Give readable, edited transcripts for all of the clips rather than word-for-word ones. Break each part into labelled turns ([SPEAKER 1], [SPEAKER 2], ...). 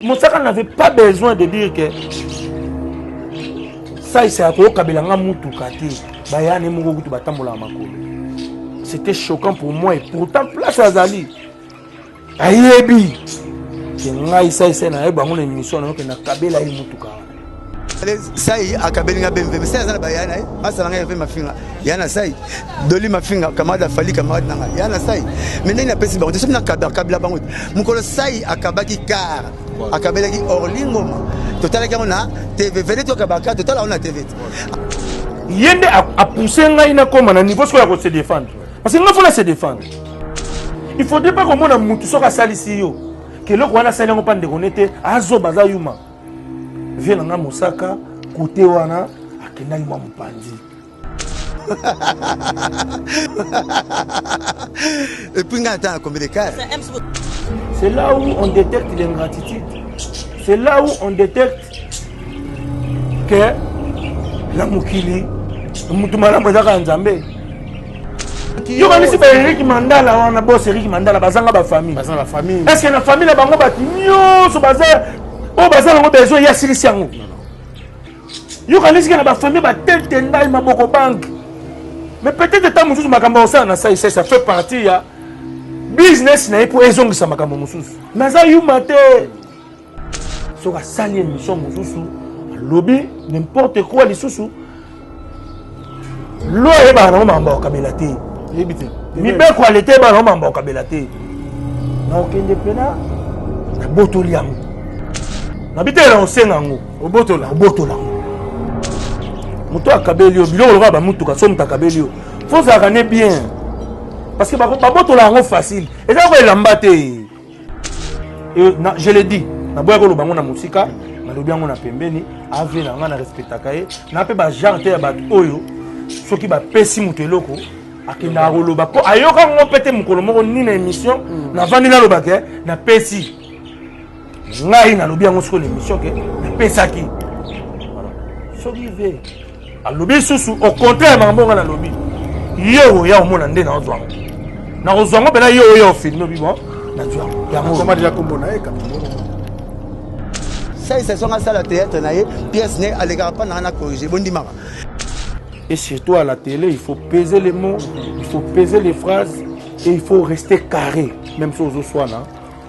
[SPEAKER 1] Mosaka n'avait pas besoin de dire que saisa ya koyokabela nga mutuka te bayane moko kutu batambolaka makolo. C'était choquant pour moi et pourtant place azali ayebi ke ngai saisa nayebi bango na émission nayoke nakabela ye mutuka wana.
[SPEAKER 2] Sai akabeli nga BMW mais sai aza na baya na ye asala nga Hervé Mafinga ya na sai Doli Mafinga camarade ya Fally camarade na nga ya na sai mais ndenge napesi bango te soki nakabila bango te mokolo sai akabaki car akabelaki Orly Ngoma totalaki yango na TV vele tokabaka totala yango na TV
[SPEAKER 1] ye nde apousse ngai nakoma na niveau soki ya ko se défendre parce que nga fona se défendre. Il faudrait pas komona mutu soki asalisi yo keloko wana asali yango mpa ndeko ne te azoba aza yuma. Vie na nga Mosaka kote wana akendaki mwa mopanzi.
[SPEAKER 2] Et puis nga ata combien de cas?
[SPEAKER 1] C'est là où on détecte l'ingratitude. C'est là où on détecte que na mokili mutu malamu ezaka ya Nzambe. Yo kanisi ba Eric Mandala wana boss Eric Mandala bazanga ba famille.
[SPEAKER 3] Bazanga ba famille.
[SPEAKER 1] Est-ce que na famille na bango bato nyonso baza oyo baza nango besoin ye asilisi yango? Yo kanisi ke na ba famille ba tete ndai maboko banque. Mais peut-être ntango mosusu makambo akosala na sai sai ça fait partie ya business na ye mpo ezongisa makambo mosusu. Mais aza yuma te. Soki asali émission mosusu alobi n'importe quoi lisusu lo ayebaka nango makambo ya kokabela te.
[SPEAKER 3] Yebi te.
[SPEAKER 1] Mibeko ya leta eyebaka nango makambo ya kokabela te. Nakokende mpena nabotoli yango. Nabitela na kosenga yango.
[SPEAKER 3] Obotola.
[SPEAKER 1] Obotola yango. Moto akabeli yo biloko lokola bamutuka so moto akabeli yo fo ozalaka ne bien parce que babotola yango facile eza ko elamba te. Et na, je l'ai dit, naboya koloba yango na mosika, nalobi yango na pembeni, ave na nga na respectaka ye, na pe ba genre te ya bato oyo soki bapesi moto eloko akendaka koloba po ayoka yango mpe te mokolo moko ni na émission navandi naloba ke napesi ngai nalobi yango sikoyo na émission ke napesaki. Voilà. Soki ve alobi lisusu au contraire makambo nga nalobi ye oya omona nde nazwa yango nakozwa yango mpena ye oya ofilme obi bon nazwa yango.
[SPEAKER 3] Akoma deja kombo na ye kaka.
[SPEAKER 2] Sai sai songa sala théâtre na ye pièce ne alekaka pa na na corriger bondimaka.
[SPEAKER 1] Et surtout à la télé, il faut peser les mots, il faut peser les phrases et il faut rester carré. Même si ozo swana,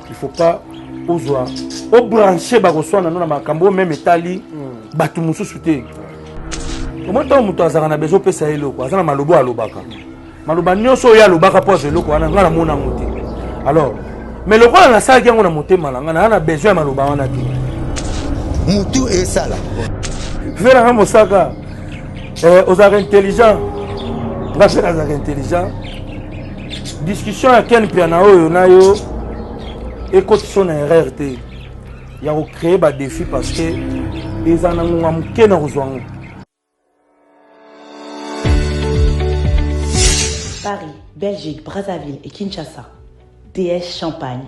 [SPEAKER 1] il faut pas ozwa obrancher bakoswana no na makambo même etali bato mosusu te. Omoni ntango moto azalaka na besoin opesa ye eloko, aza na maloba oyo alobaka. Maloba nyonso oyo alobaka mpo azwa eloko wana, ngai namona yango te. Alors, mais lokola nasalaki yango na motema na ngai, naza na besoin ya maloba wana te.
[SPEAKER 2] Mutu esala.
[SPEAKER 1] Vera nga Mosaka, ozalaka intelligent. Nga mpe nazalaka intelligent. Discussion ya Ken Mpiana oyo na yo ekotisa na erreur te ya kocréer ba défi parce que eza na ngonga moke na kozwa yango.
[SPEAKER 4] Paris, Belgique, Brazzaville et Kinshasa, DS Champagne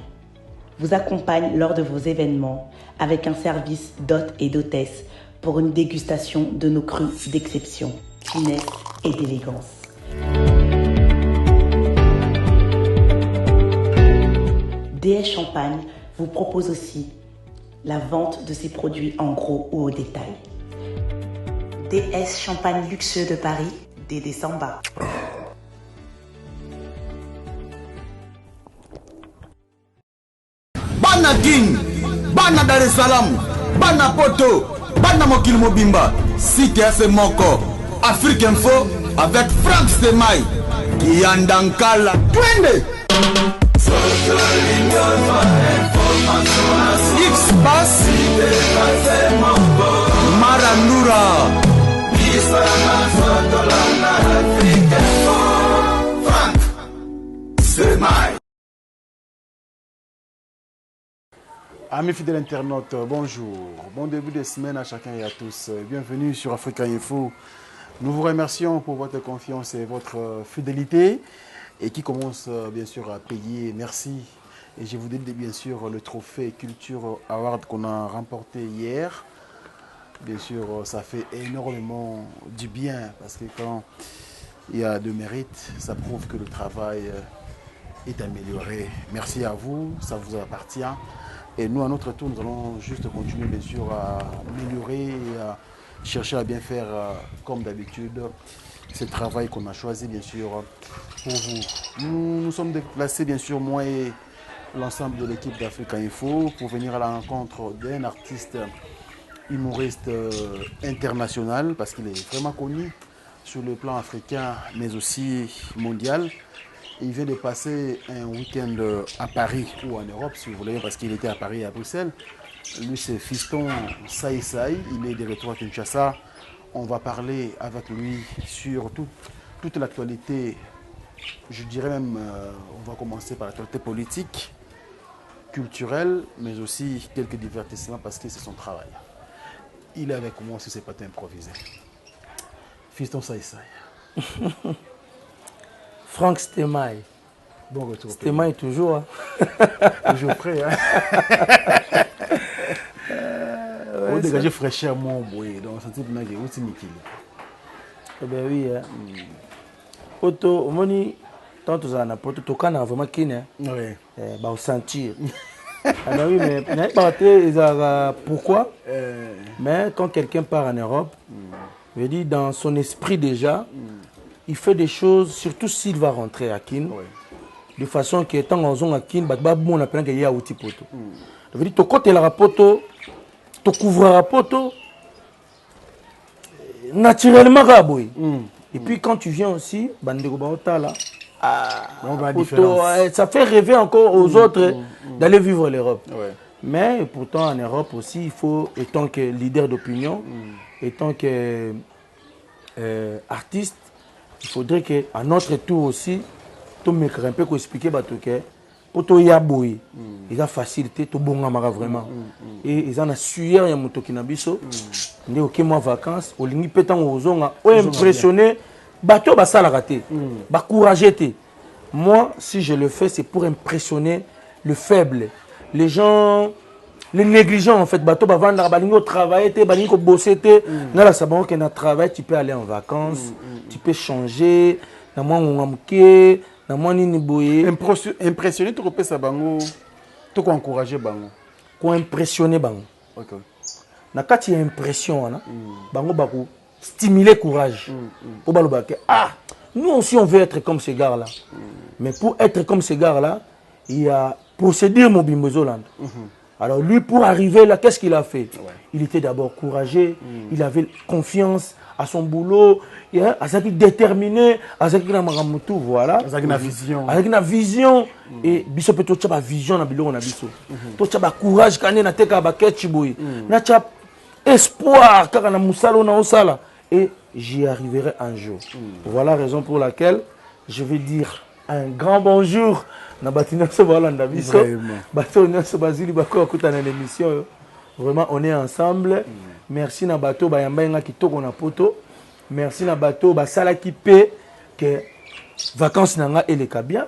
[SPEAKER 4] vous accompagne lors de vos événements avec un service d'hôtes et d'hôtesses pour une dégustation de nos crus d'exception, finesse et d'élégance. DS Champagne vous propose aussi la vente de ses produits en gros ou au détail. DS Champagne luxueux de Paris, Dédé Samba.
[SPEAKER 5] Bana King, bana Dar es Salaam, bana Poto, bana mokili mobimba, site ya se moko, Afrique Info avec Franck Stemay, Kiyanda Nkala, twende! X-Pass, Marandura.
[SPEAKER 3] Amis fidèles internautes, bonjour. Bon début de semaine à chacun et à tous. Bienvenue sur Africa Info. Nous vous remercions pour votre confiance et votre fidélité et qui commence bien sûr à payer. Merci. Et je vous donne bien sûr le trophée Culture Award qu'on a remporté hier. Bien sûr, ça fait énormément du bien parce que quand il y a de mérite, ça prouve que le travail est amélioré. Merci à vous, ça vous appartient. Et nous, à notre tour, nous allons juste continuer, bien sûr, à améliorer et à chercher à bien faire, comme d'habitude, ce travail qu'on a choisi, bien sûr, pour vous. Nous nous sommes déplacés, bien sûr, moi et l'ensemble de l'équipe d'Africa Info, pour venir à la rencontre d'un artiste humoriste international, parce qu'il est vraiment connu sur le plan africain, mais aussi mondial. Il vient de passer un week-end à Paris ou en Europe, si vous voulez, parce qu'il était à Paris et à Bruxelles. Lui, c'est Fiston Saï Saï. Il est de retour à Kinshasa. On va parler avec lui sur toute l'actualité. Je dirais même, on va commencer par l'actualité politique, culturelle, mais aussi quelques divertissements parce que c'est son travail. Il est avec moi si c'est pas improvisé. Fiston Saï Saï.
[SPEAKER 1] Franck Stemay.
[SPEAKER 3] Bon retour.
[SPEAKER 1] Stemay toujours. Hein.
[SPEAKER 3] Toujours prêt. Hein? Ouais, dégager fraîcheur, mon boy. Donc, ça type n'a pas
[SPEAKER 1] Eh ben oui. Hein. Poto, omoni, tant que na poto, tokana vraiment kine.
[SPEAKER 3] Oui.
[SPEAKER 1] Eh, bah, sentir. Ah ben oui, mais pourquoi? Mais quand quelqu'un part en Europe, je veux dire, dans son esprit déjà, il fait des choses, surtout s'il va rentrer à Kin, de façon que tant qu'on à Kin, bah bon, on apprend qu'il y a outil poto. Ça veut dire, tu côté la poto, tu couvres la poto, naturellement, raboui. Et puis quand tu viens aussi, bandeko baota là, ah, poto, ça fait rêver encore aux autres d'aller vivre l'Europe.
[SPEAKER 3] Ouais.
[SPEAKER 1] Mais pourtant en Europe aussi, il faut, étant que leader d'opinion, étant que artiste, il faudrait que à notre tour aussi, tout me un peu expliquer bato que pour to ya boye, ils a facilité to bongamaka vraiment. Et ils en a sueur ya motoki na biso. Nde oke mwa vacances, olingi pe tango ozonga, o impressionné bato basalaka te, ba courageux te. Moi, si je le fais, c'est pour impressionner le faible, les gens, les négligents en fait. Bato bavandaka, balingi kotravailler te, balingi kobosser te. Nalakisa bango ke na travail, tu peux aller en vacances, tu peux changer na mwa ngonga moke, na mwa nini boye.
[SPEAKER 3] Impressionné, tokopesa bango, tokoencourage bango.
[SPEAKER 1] Koimpressionner bango. Na kati ya impression wana, bango bako stimuler courage po balobaka ke ah, nous aussi on veut être comme ces gars là. Mais pour être comme ces gars là, il y a procédure mobimbo ezolanda. Alors lui, pour arriver là, qu'est-ce qu'il a fait? Il était d'abord courageux, il avait confiance à son boulot, hein, azalaki déterminé, azalaki na makambo tout, voilà.
[SPEAKER 3] Azalaki na vision.
[SPEAKER 1] Azalaki na vision. Et biso mpe totya bavision na biloko na biso. Totya bacourage kaka nde natekaka baketch boye. Natya espoir kaka na mosala oyo naosala. Et j'y arriverai un jour. Voilà la raison pour laquelle je vais dire un grand bonjour na bato nyonso balanda biso. Bato nyonso bazili bakoya kutana na émission oyo. Vraiment, on est ensemble. Merci na bato bayamba nga kitoko na poto. Merci na bato basalaki pe que vacances na nga eleka bien.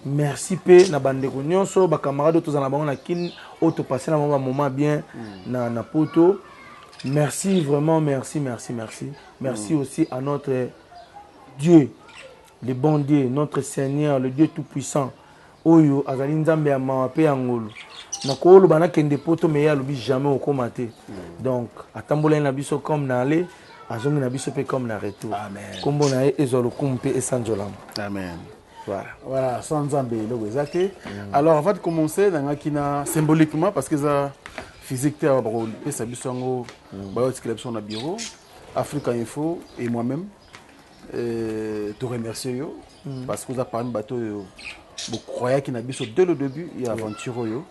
[SPEAKER 1] Merci pe na bandeko nyonso, ba camarades oyo tozala na bango na Kin, oyo topasse na bango ba moment bien na poto. Merci vraiment, merci, merci, merci. Merci aussi à notre Dieu, le bon Dieu, notre Seigneur, le Dieu Tout-Puissant. Oyo azali Nzambe ya mawa pe ya ngolu. Nakoloba nakende poto, mais ye alobi jamais okoma te. Donc atambolaki na biso comme na aller, azongi na biso pe comme na retour.
[SPEAKER 3] Amen.
[SPEAKER 1] Kombo na ye ezwa lokumu mpe esanzolama.
[SPEAKER 3] Amen.
[SPEAKER 1] Voilà.
[SPEAKER 3] Voilà, sans Nzambe eloko eza te. Alors avant de commencer, nangaki na symboliquement, parce que eza physique te, awa bakopesa biso yango, bayotikela biso na bureau Africa Info et moi-même, te remercier yo parce que oza parmi bato oyo bocroyaki na biso dès le début ya aventure oyo.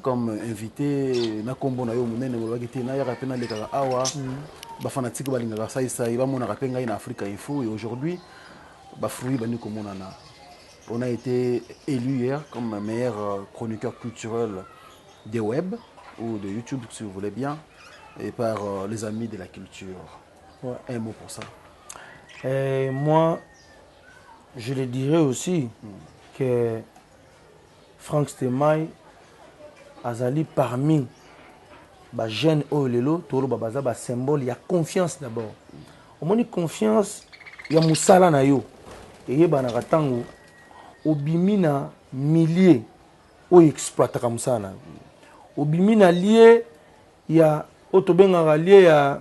[SPEAKER 3] Comme invité na kombo na yo monene, bolobaki te nayaka mpe nalekaka awa. Bafanatike balingaka Saisai, bamonaka mpe ngai na Africa Info, et aujourd'hui bafruit bandi komonana. On a été élu hier comme meilleur chroniqueur culturel des web ou de YouTube, si vous voulez bien, et par les amis de la culture. Un mot pour ça.
[SPEAKER 1] Et moi, je le dirais aussi que Franck Stemay azali parmi ba jeune oyo lelo toloba baza ba symbole ya confiance. D'abord, omoni, confiance ya mosala na yo eyebanaka ntango obimi na milieu oyo exploitaka mosala na yo. Obimi na lieu ya oyo tobengaka lieu ya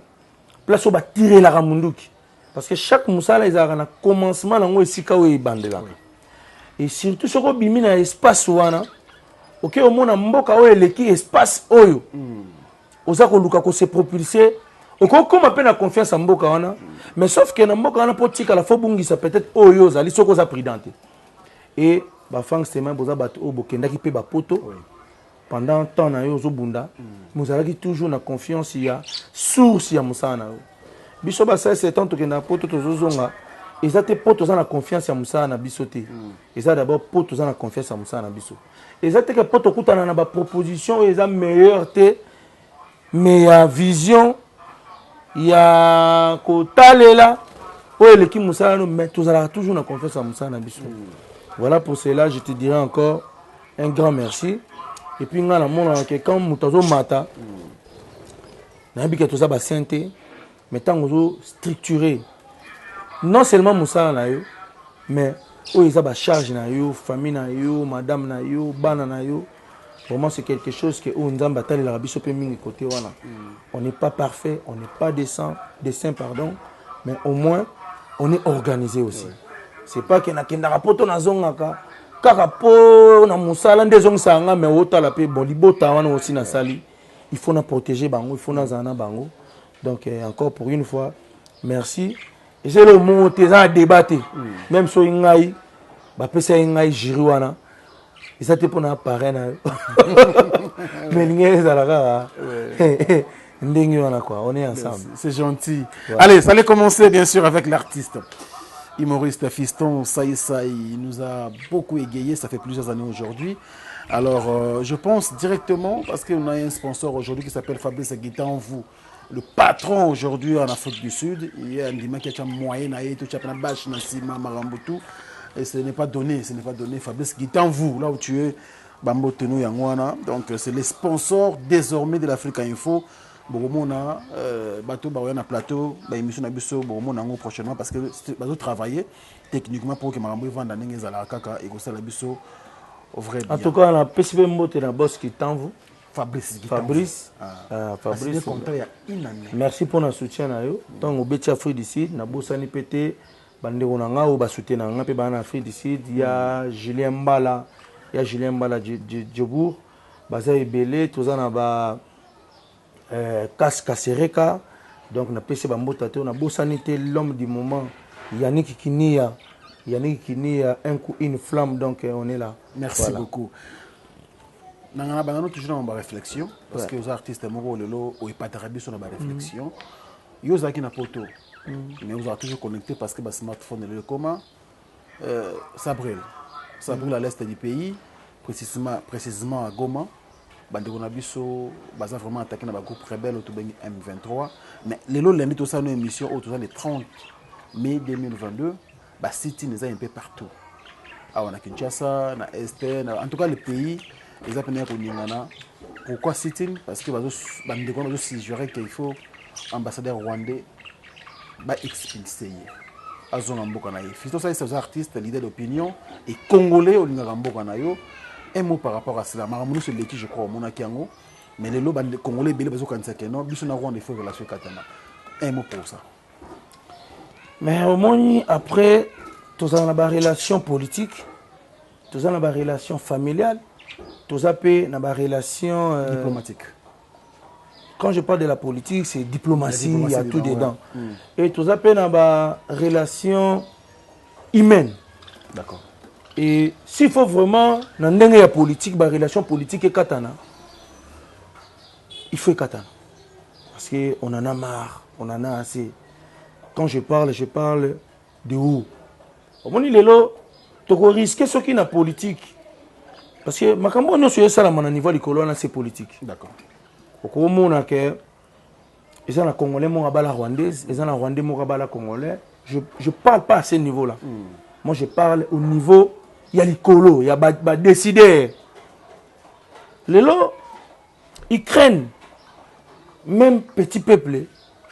[SPEAKER 1] place oyo batirelaka munduki, parce que chaque mosala ezalaka na commencement nango, esika oyo ebandelaka. Et surtout soki obimi na espace wana, oke omona mboka oyo eleki espace oyo oza koluka kose propulser, okokóma mpe na confiance ya mboka wana. Mais sauf que na mboka wana, mpo tikala, fo bungisa peut-être oyo ozali soki oza prudent te. Et baFrank Stemay, boza bato oyo bokendaki mpe bapoto pendant temps na yo ozobunda, mais ozalaki toujours na confiance ya source ya mosala na yo. Biso basali 7 ans, tokendaka poto, tozozonga, eza te mpo toza na confiance ya mosala na biso te. Eza d'abord mpo toza na confiance ya mosala na biso, eza te ke mpo tokutana na baproposition oyo eza meilleur te, mais ya vision ya kotalela oyo eleki mosala no. Mais tozalaka toujours na confiance ya mosala na biso. Voilà, pour cela je te dirais encore un grand merci. Et puis ngai namonaka ke quand moto azomata, nayebi ke toza basaint te, mais ntango ozostructure non seulement mosala na yo, mais oyo eza bacharge na yo, famille na yo, madame na yo, bana na yo, vraiment c'est quelque chose que oyo Nzambe atalelaka biso mpe mingi côté wana. On n'est pas parfait, on n'est pas des saints, des saints pardon, mais au moins on est organisé aussi. C'est pas ke nakendaka poto, nazongaka kaka mpo na mosala nde ezongisaka nga, mais otala mpe bon libota wana aussi nasali, il faut na protéger bango, il faut nazala na bango. Donc encore pour une fois merci. Eza eloko moko te, eza na débat te. Même soki ngai bapesaki ngai jury wana, eza te mpona appareil na yo, mais lingi ezala kaka ndenge wana quoi, on est ensemble.
[SPEAKER 3] C'est gentil. Allez, ça allait commencer bien sûr avec l'artiste humoriste Fiston Saï Saï. Il nous a beaucoup égayé, ça fait plusieurs années aujourd'hui. Alors, je pense directement, parce qu'on a un sponsor aujourd'hui qui s'appelle Fabrice Guitanvou, le patron aujourd'hui en Afrique du Sud. Il y a un qui a moyen, tout bâche, et ce n'est pas donné, ce n'est pas donné. Fabrice Guitanvou, là où tu es, Bambo Tenu Yangwana. Donc, c'est les sponsors désormais de l'Africa Info. Bokomona bato baoya na plateau, baémission na biso, bokomona yango prochainement, parce que bazotravailler techniquement pour que makambo evanda ndenge ezalaka kaka, ekosala biso vrai
[SPEAKER 1] bien. En tout cas napesi mpe mbote na boss Kitanvu.
[SPEAKER 3] Fabrice.
[SPEAKER 1] Fabrice.
[SPEAKER 3] Ah, Fabrice contrat ya une année.
[SPEAKER 1] Merci mpona soutien na yo ntango obeti Afrique du Sud. Nabosani mpe te bandeko na nga oyo basoutien na nga mpe baa na Afrique du Sud, ya Julien Mbala, ya Julien Mbala Djebour, baza ebele. Toza na ba Kas Kasereka. Donc napesi bambota te, nabosani te l'homme du moment, Yannick Kinia, Yannick Kinia, un coup une flamme. Donc on est là.
[SPEAKER 3] Merci. Voilà. Beaucoup nanga na bandano toujours na baréflexion, parce que oza artiste moko lelo oyepataka biso na baréflexion. Yo ozalaki na poto, mais ozalaka toujours connecté, parce que basmartphone lelo ekoma. Ça brûle, ça brûle à l'est du pays, précisément, précisément à Goma. Bandeko na biso baza vraiment attaqué na bagroupe rebelle oyo tobengi M23. Mais lelo lundi tosala no émission oyo, toza le 30 mai 2022, basit-in eza un peu partout awa na Kinshasa, na Est, en tout cas le pays eza pene ya koningana. Pourquoi sit-in? Parce que bandeko wana bazosuggérer qu'il faut ambassadeur rwandais baexpulse ye, azonga mboka na ye. Fiston Saï, oza artiste, leader d'opinion et congolais, olingaka mboka na yo. Un mot par rapport à cela. Makambo nyonso eleki, je crois omonaki yango, mais lelo congolais ebele bazokanisa ke non, biso na Rwanda il faut relation ekatana. Un mot pour ça.
[SPEAKER 1] Mais omoni, après tozala na barelation politique, toza na barelation familiale, toza mpe na barelation
[SPEAKER 3] diplomatique.
[SPEAKER 1] Quand je parle de la politique, c'est diplomatie, il y a tout dedans. Et toza mpe na barelation humaine. Et s'il faut vraiment na ndenge ya politique, barelation politique ekatana, il faut ekatana, parce que on en a marre, on en a assez. Quand je parle, je parle de où omoni lelo tokorisquer soki na politique, parce que makambo nyonso esalama na niveau likolo wana, c'est politique. Okomona ke eza na congolais moko abala rwandaise, eza na rwandais moko abala congolais. Je parle pas à ce niveau là. Moi je parle au niveau ya likolo ya badécideur ba lelo Ukraine, même petit peuple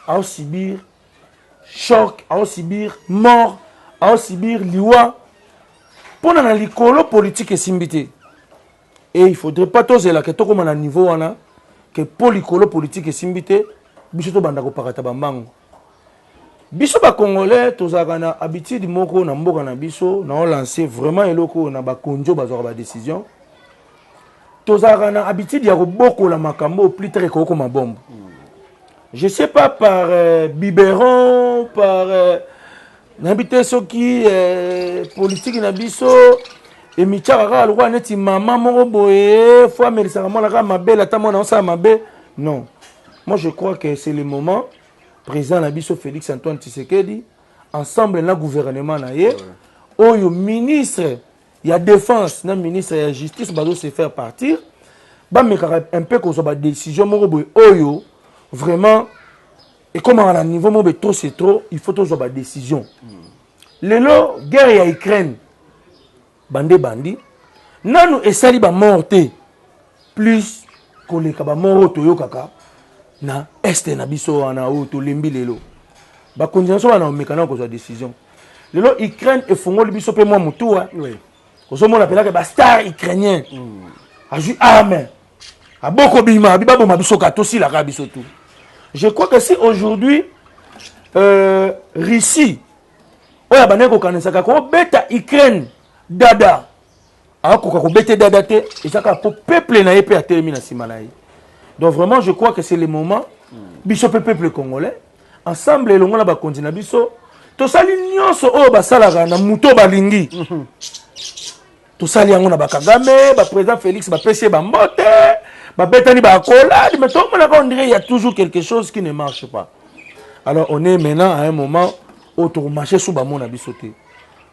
[SPEAKER 1] aosubir choc, aosubir mort, aosubir liwa mpona na likolo politique esimbi te. Et il faudrait pas tozela ke tokóma na niveau wana ke mpo likolo politique esimbi te, biso tobanda kopakata bambango. Biso bacongolais tozalaka na habitude moko na mboka na biso. Naolance vraiment eloko oyo na bakonzi oyo bazwaka badécision. Tozalaka na habitude ya kobokola makambo oyo plus tard ekokoma bombe. Je sais pas par biberon, par nayebi te soki politique na biso emitiaka kaka lokola neti mama moko boye fo amelisaka mwana kaka mabele ata mwana osala mabe. Non, moi je crois que c'est le moment. Président na biso Félix Antoine Tshisekedi ensemble na gouvernement na ye, oyo ministre ya Défense na ministre ya Justice bazo se faire partir, bamekaka un peu kozwa badécision moko boye oyo vraiment ekomaka na niveau moko boye, trop c'est trop, il faut tozwa badécision. Lelo guerre ya Ukraine bande bandi nanu esali bamort te plus koleka bamort oyo toyokaka na Est na biso wana oyo tolembi. Lelo bakonzi na biso bana omeka na kozwa décision. Lelo Ukraine efungoli biso mpe mwa motuwa. Ozomona mpenaka bastar ukrainien azwi arme, aboko bima abi baboma biso ka tosilaka biso tu. Je crois que si aujourd'hui Russie oyo abandaki kokanisaka kobeta Ukraine dada, akoka kobeta dada te, eza kaka po peuple na ye mpe atelemi na nsima na ye. Donc vraiment je crois que c'est le moment biso mpe peuple congolais ensemble elongo na bakonzi na biso tosali nyonso oyo basalaka na moto oyo balingi. Tosali yango na bakagame, baprésident Félix bapesi ye bambote, babetani baaccolade, mais tomonaka on dirait il y a toujours quelque chose qui ne marche pas. Alors on est maintenant à un moment oyo tokomarche su bamona biso te.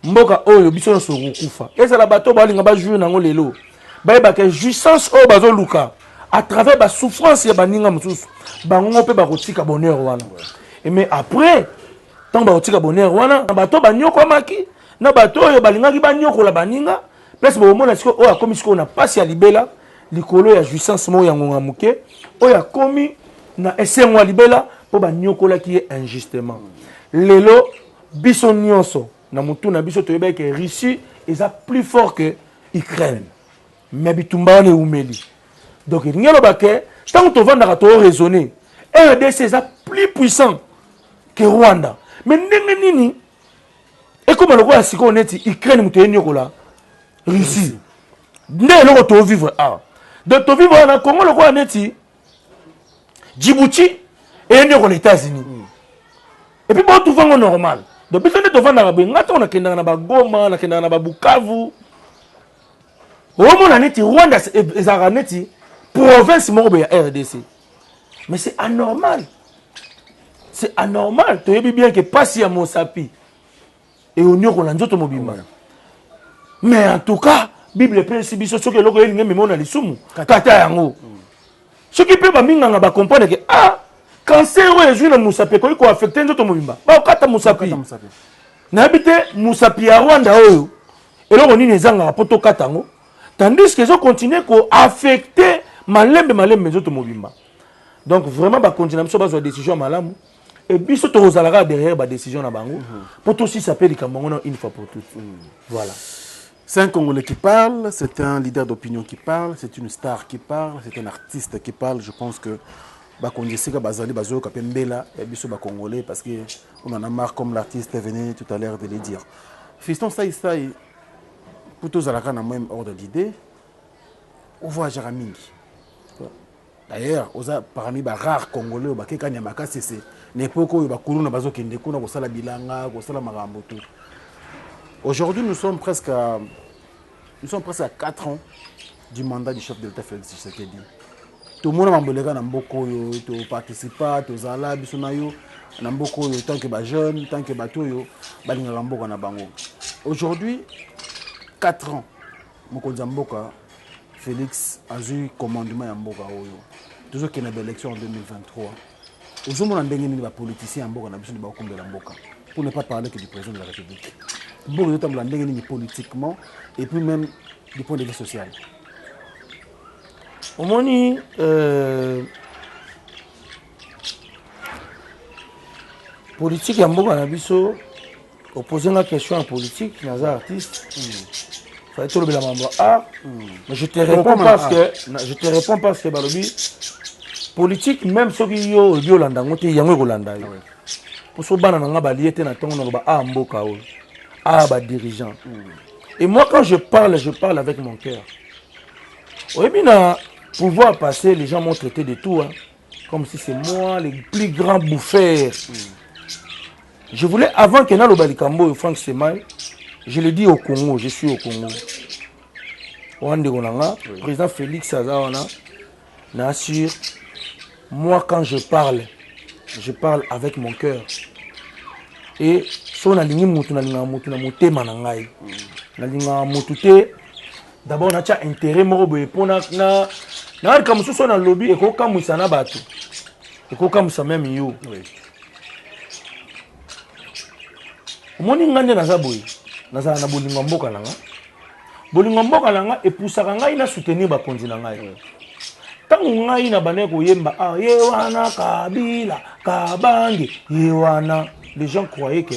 [SPEAKER 1] Mboka oyo biso nyonso tokokufa. Ezala bato oyo balinga bajouir nango lelo, bayebaka jouissance oyo bazoluka à travers basouffrance ya baninga mosusu, bango mpe bakotika bonheur wana. Mais après, ntango bakotika bonheur wana, bato banyokwamaki na bato oyo balingaki banyokola baninga place, bokomona sikoyo oyo akomi sikoyo na mpasi ya libela likolo ya jouissance moko ya ngonga moke, oyo akomi na esengo ya libela mpo banyokolaki ye injustement. Lelo biso nyonso na motu na biso toyebaki ke Russie eza plus fort que Ukraine, mais bitumba wana ewumeli. Donc elingi eloba ke ntango tovandaka toraisonne, RDC eza plus puissant que Rwanda, mais ndenge nini ekóma lokola sikoyo neti Ukraine moto yenyokola Russie? Nde eloko tovivre awa. Donc tovivre awa na Congo lokola neti Djibouti eyenyokola États-Unis et puis botrouve yango normal. Donc biso nde tovandaka boye. Nga ntango nakendaka na Bagoma, nakendaka na Babukavu, omona neti Rwanda ezalaka neti province moko boye ya RDC. Mais c'est anormal, c'est anormal. Toyebi bien ke pasi ya mosapi eoniokola nzoto mobimba, mais en tout cas Bible epesi biso soki eloko elingi emema na lisumu, kata yango. Soki mpe baminganga bacomprendre ke ah, cancer oyo ezwi na mosapi ekoki koaffecte nzoto mobimba, bakokata mosapi. Nayebi te mosapi ya Rwanda oyo eloko nini ezangaka mpo tokata yango, tandis que ezocontinue koaffecte malembe malembe nzoto mobimba. Donc vraiment bakonzi na biso bazwa décision ya malamu e biso tokozala kaka derrière badécision na bango mpo tosisa mpe likambo yango na une fois pour toutes. Voilà.
[SPEAKER 3] C'est un Congolais qui parle, c'est un leader d'opinion qui parle, c'est une star qui parle, c'est un artiste qui parle. Je pense que bakonzi esika bazali bazoyoka mpe mbela ya biso bacongolais, parce que on en a marre, comme l'artiste venait tout à l'heure de le dire. Fiston Sai Sai, po tozalaka na même ordre d'idée, ovoyageaka mingi. D'ailleurs oza parmi barare Congolais oyo bakekani ya makasi ese na époque oyo bakuluna bazokende kuna kosala bilanga, kosala makambo tout. Aujourd'hui, nous sommes presque à 4 ans du mandat du chef de l'État Félix Tshisekedi. Tomona mambo eleka na mboka oyo, toparticipa, tozala biso na yo na mboka oyo tant que bajeune, tant que bato oyo balingaka mboka na bango. Aujourd'hui, 4 ans mokonzi ya mboka Félix azwi commandement ya mboka oyo, tozokende baélection en 2023. Ozomona ndenge nini bapoliticien ya mboka na biso nde bakokumbela mboka, pour ne pas parler que du président de la République? Mboka ezotambola ndenge nini politiquement et puis même du point de vue social?
[SPEAKER 1] Omoni, politique ya mboka na biso, opose nga question ya politique, naza artiste. Fallait tolobela mambo ah mais je te réponds parce que je te réponds parce que balobi politique même soki yo olobi olanda yango te, yango ekolanda yo. Mpo so bana na nga balie te na ntongo, naloba a mboka oyo, a badirigeant. Et moi, quand je parle, je parle avec mon cœur. Oyebi, na pouvoir passer, les gens m'ont traité de tout, hein, comme si c'est moi le plus grand bouffeur. Je voulais, avant que naloba likambo oyo, Frank Semai, je le dis au Congo, je suis au Congo wana, ndeko na nga président Félix aza wana na assure. Moi, quand je parle, je parle avec mon cœur. Et so nalingi mutu, nalingaka mutu na motema na ngai, nalingaka mutu te d'abord natya intérêt moko boye mpo na na likambo mosusu oyo nalobi ekokamwisa na bato, ekokamwisa même yo. Omoni nga nde naza boye, nazala na bolingo ya mboka na nga. Bolingo ya mboka na nga epusaka ngai na soutenir bakonzi na ngai. Ntango ngai na bandaki koyemba ah, ye wana Kabila Kabange ye wana, les gens croyaient que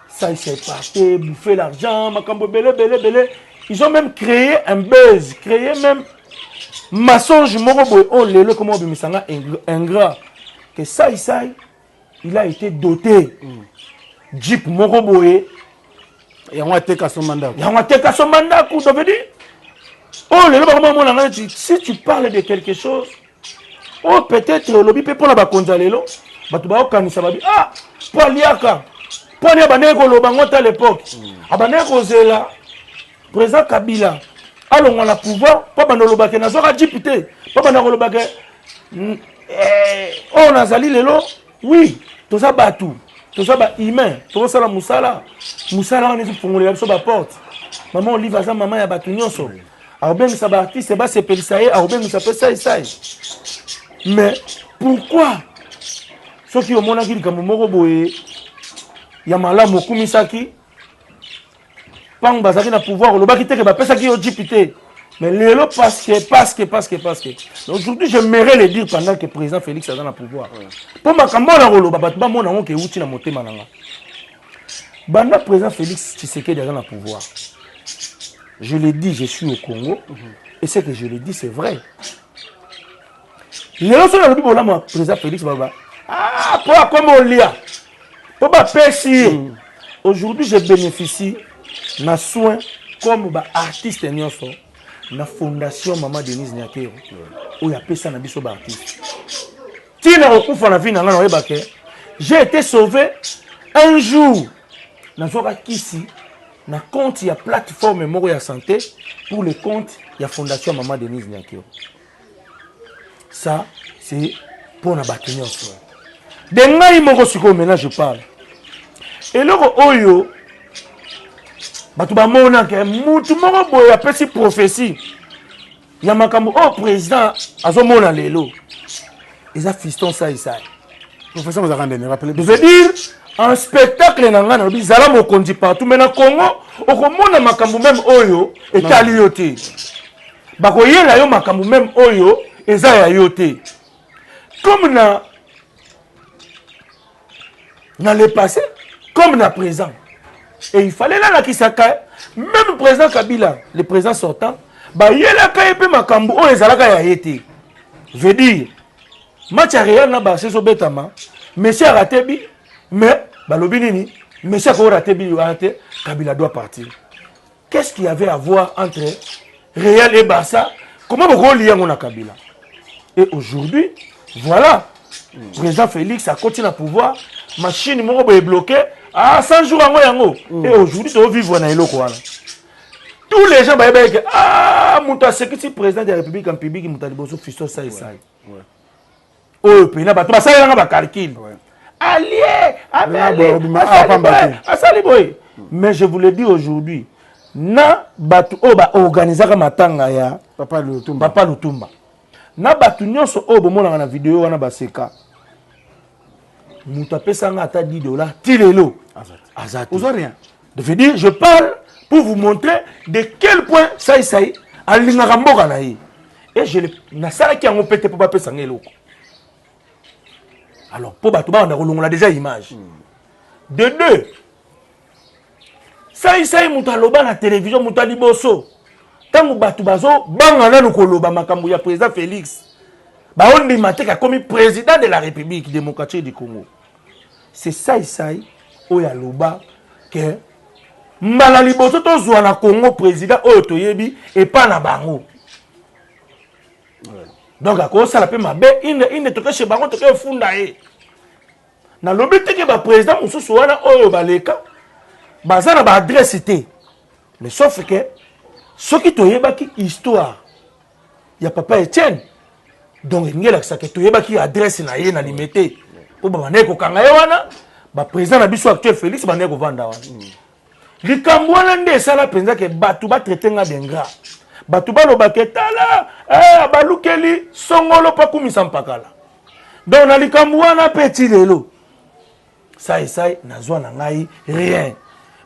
[SPEAKER 1] ça, il s'est parti bouffer l'argent, makambo ebele ebele ebele. Ils ont même créé un buzz, créé même mensonge moko boye oyo lelo ekoma obimisa nga ingrat, que sai sai il a été doté jeep moko boye.
[SPEAKER 3] Yango ateka somba ndako.
[SPEAKER 1] Yango ateka somba ndako. Ça veut dire oyo lelo bakoma omona ngai neti si tu parles de quelque chose oyo peut-être olobi mpe mpona bakonzi ya lelo, bato baokanisa babi ah, mpo aliaka, mpo ani abandaki koloba ngo ta l'époque, abandaki kozela président Kabila alongwa na pouvoir mpo abanda olobake nazwaka jeep te, mpo abanda kolobake oyo nazali lelo. Oui, toza bato, toza bahumain, tozosala mosala. Mosala wana ezofongolela biso baporte. Mama Olive aza mama ya bato nyonso, akobengisa baartiste basepelisa ye, akobengisa mpe saisai. Mais pourquoi soki omonaki likambo moko boye ya malamu, okumisaki mpango bazalaki na pouvoir, olobaki te ke bapesaki yo jeep te? Mais lelo, parce que parce que parce que parce que aujourd'hui, j'aimerais le dire pendant que président Félix aza na pouvoir, mpo makambo oyo nakoloba, bato bamona yango ke euti na motema na nga. Banda président Félix Tshisekedi aza na pouvoir, je le dis, je suis au Congo et ce que je le dis, c'est vrai. Lelo soki nalobi bolamu ya président Félix, baloba ah, mpo akoma olia, mpo bapesi ye. Aujourd'hui, je bénéficie na soin comme baartiste nyonso na fondation Mama Denise Nyakero oyo apesa na biso baartiste. Ntina kokufa na vie na ngai, nayeba ke j'ai été sauvé. Un jour nazwaka kisi na compte ya plateforme moko ya santé pour le compte ya fondation Mama Denise Nyakero. Ça, c'est mpona bato nyonso de ngai moko. Sikoyo maintenant, je parle eloko oyo bato bamonaka, mutu moko boye apesi prophétie ya makambo oyo président azomona lelo, eza Fiston Saisai.
[SPEAKER 3] Professeur ozalaka ndeni, rappelez.
[SPEAKER 1] Je veux dire, en spectacle na ngai nalobi zala mokonzi partout, mais na Congo okomona makambo même oyo etali yo te, bakoyela yo makambo même oyo eza ya yo te. Comme na le passé comme na présent. Et il fallait nalakisaka même président Kabila, le président sortant, bayelaka ye mpe makambo oyo ezalaka ya ye te. Veut dire, match ya Real na Barça ezobetama, Messi arate but, mais balobi nini? Messi akorater but wana te, Kabila doit partir. Qu'est-ce qu'il y avait à voir entre Real et Barça? Comment bokolia yango na Kabila? Et aujourd'hui, voilà, président Félix akoti na pouvoir, machine moko boye bloqué ah 100 jours yango yango. Et aujourd'hui, tozovivre na eloko wana. Tous les gens bayebaki ke ah, moto asekisi président de la République en public, moto ya liboso, Fiston Saisai oyo mpena bato basalelanga bacalcul, alie asali boye. Mais je vous le dis aujourd'hui, na bato oyo baorganizaka matanga ya
[SPEAKER 3] Papa Lutumba,
[SPEAKER 1] Papa Lutumba, na bato nyonso oyo bomonaka na video wana baseka, moto apesanga ata 10 $ ti lelo aza te.
[SPEAKER 3] Oza rien.
[SPEAKER 1] Je veux dire, je parle pour vous montrer de quel point Saï Saï alingaka mboka na ye. Et je nasalaki yango mpe te mpo bapesanga eloko. Alors mpo bato babanda kolongola déjà image. De deux, Saisai moto aloba na télévision, moto ya liboso. Ntango bato bazobanga nanu koloba makambo ya président Félix, baondima te akomi président de la République démocratique du Congo, c'est Saisai oyo aloba ke mbala liboso tozwa na Congo président oyo toyebi epa na bango. Donc akosala mpe mabe inde inde, tokeshe bango, toke efunda ye. Nalobi te ke baprésident mosusu wana oyo baleka baza na baadresse te, mais sauf ke soki toyebaki histoire ya papa Etienne, donc elingi elakisaka toyebaki adresse na ye na Limete, mpo babandaki kokanga ye wana. Baprésident na biso actuel Félix bandaki kovanda wana. Likambo wana nde esala mpenza ke bato batraite nga d'ingrat, bato balobaka: "Tala, eh, balukeli songolo mpo akumisa mpakala." Donc na likambo wana mpe ti lelo sai sai nazwa na ngai rien.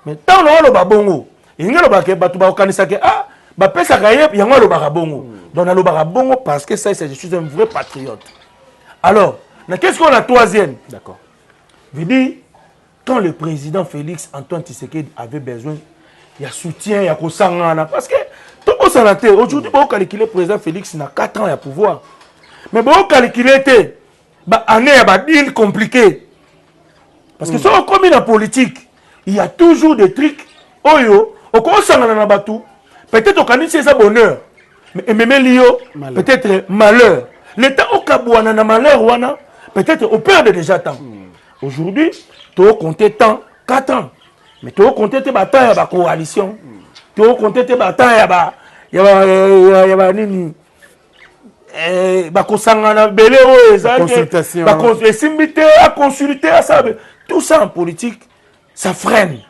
[SPEAKER 1] Mais ntango na oloba bongo, elingi alobaka bato bakokanisaka: "Ah, bapesaka ye yango, alobaka bongo." Donc nalobaka bongo parce que ça, je suis un vrai patriote. Alors na qu'est-ce qu'on a, troisième?
[SPEAKER 3] D'accord.
[SPEAKER 1] Veut dire, quand le président Félix Antoine Tshisekedi avait besoin ya soutien, ya kosangana, parce que tokosala te. Aujourd'hui bocalcule président Félix na 4 ans ya pouvoir, mais bocalcule te baannée ya badeal compliqué, parce que soki okomi na politique, il y a toujours des trucs oyo okosangana na bato. Peut-être okanisi eza bonheur, mais ememeli yo peut-être malheur. Le temps okabwana na malheur wana, peut-être operde déjà temps. Aujourd'hui tocompte temps 4 ans, mais tocompte te batemps ya bacoalition, tocompte te batemps ya banini, bakosangana bele oyo eza esimbi te, aconsulte, asala tout ça. En politique, ça freine,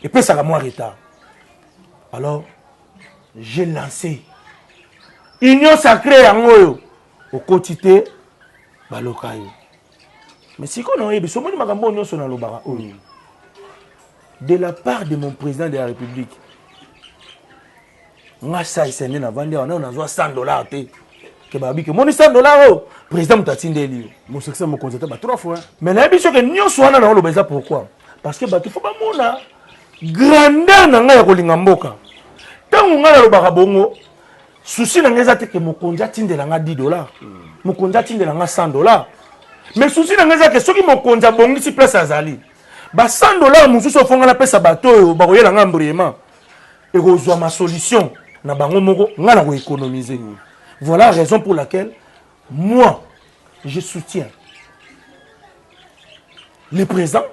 [SPEAKER 1] epesaka mwa retard. Alors j'ai lancé Union sacrée, yango oyo okoti te, baloka yo. Mais sikoyo naoyebi, somoni makambo oyo nyonso nalobaka oyo de la part de mon président de la République. Nga saisa nde navandi awa, nano nazwa 100 $ te ke babi ke moni 100 $ oyo président moto atindeli yo.
[SPEAKER 3] Mosekisa mokonzi ata ba trois fois.
[SPEAKER 1] Mais nayebi soki nyonso wana naoloba eza pourquoi? Parce que bato faut bamona grandeur na ngai ya kolinga mboka. Ntango ngai nalobaka bongo, souci na ngai eza te ke mokonzi atindela nga 10 $, mokonzi atindela nga 100 $, mais souci na ngai eza ke soki mokonzi abongisi place azali, ba 100 $ mosusu ofonga napesa bato oyo bakoyela nga mbriema, ekozwa ma solution na bango moko, ngai na koéconomiser. Voilà raison pour laquelle moi je soutiens le présent,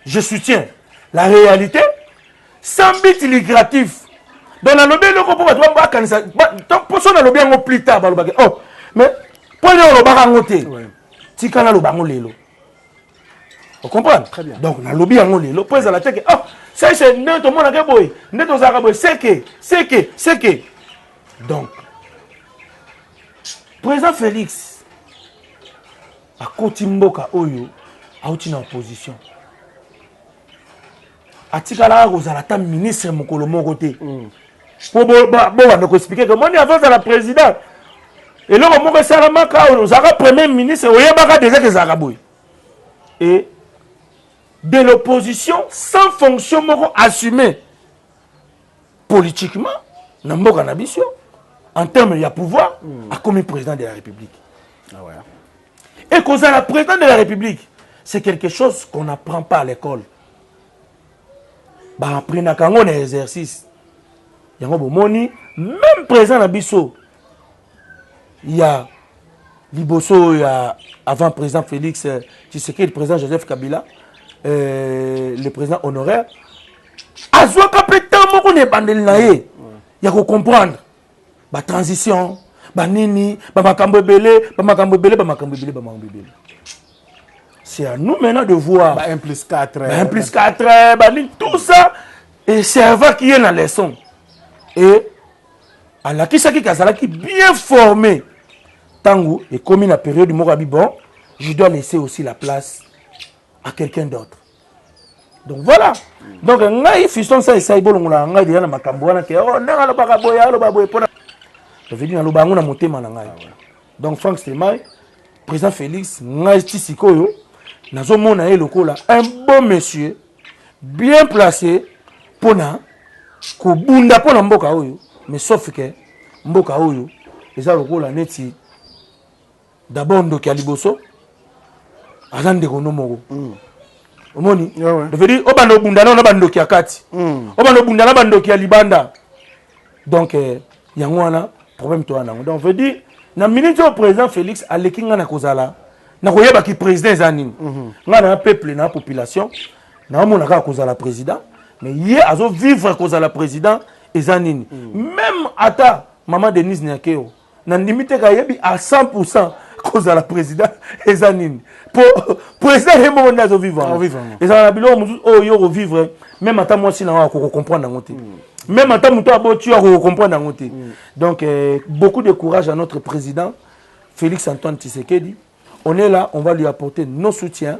[SPEAKER 1] je soutiens la réalité sans but lucratif. Donc nalobi eloko mpo bato bakanisa, mpo so nalobi yango plus tard, balobaki: "Oh, mais mpo nini olobaka yango te?" Tika naloba yango lelo, ocomprendre?
[SPEAKER 3] Très bien.
[SPEAKER 1] Donc nalobi yango lelo mpo ezala te ke: "Oh, sese nde tomonaka boye, nde tozalaka boye." Seke seke seke. Donc président Félix akoti mboka oyo, auti na opposition, atikalaka kozala ata ministre mokolo moko te, po bobanda koexpliquer ke moni avant ozala président, eloko moko esalamaka, ozalaka premier ministre, oyebaka déjà ke ezalaka boye. Et de l'opposition sans fonction moko assumée politiquement na mboka na biso en terme ya pouvoir, akomi président de la République.
[SPEAKER 3] Ah ouais.
[SPEAKER 1] Et kozala président de la République, c'est quelque chose qu'on n'apprend pas à l'école, baapprenaka yango na exercice. Yango bomoni même président na biso ya liboso ya avant président Félix Tshisekedi, président Joseph Kabila, le président honoraire, azwaka mpe temps moko na ebandeli na ye ya kocomprendre batransition, banini, bamakambo ebele, bamakambo ebele, bamakambo ebele, bamakambo ebele. C'est à nous maintenant de voir.
[SPEAKER 3] Ba 1 plus 4.
[SPEAKER 1] Ba 1 plus 4, banini, tout ça eservaki ye na leçon et alakisaki ke azalaki bien formé. Ntango ekomi na période moko, abi: "Bon, je dois laisser aussi la place à quelqu'un d'autre." Donc voilà. Donc ngai Fiston sa esai bolongola ngai deja na makambo wana ke: "Oh, ndenge alobaka boye, aloba boye mpona." Ça veut dire naloba yango na motema na ngai. Donc Frank Stemai, président Félix, ngai ti sikoyo nazomona ye lokola un bon monsieur bien placé. Mpona kobunda mpona mboka oyo, mais sauf que mboka oyo eza lokola neti d'abord ndoki ya liboso aza ndeko no moko. Omoni? Veut dire obanda obunda nao na bandoki ya kati, obanda obunda na bandoki ya libanda. Donc yango wana problème toya nango. Donc veut dire na minute oyo, président Félix aleki ngai na kozala na koyebaki président eza nini. Ngai na peuple, na population, naomona kaka kozala président, mais ye azovivre kozala président eza nini. Même ata mama Denise Nyakeo, nandimi te kayebi à 100 kozala président eza nini, po président ye moko nde azovivre yango. Ezala na biloko mosusu oyo yo kovivre, même ata mwasi nango akoko comprendre yango te, même ata moto aboti yo akoko comprendre yango te. Donc beaucoup de courage à notre président Félix Antoine Tshisekedi. On est là, on va lui apporter nos soutiens.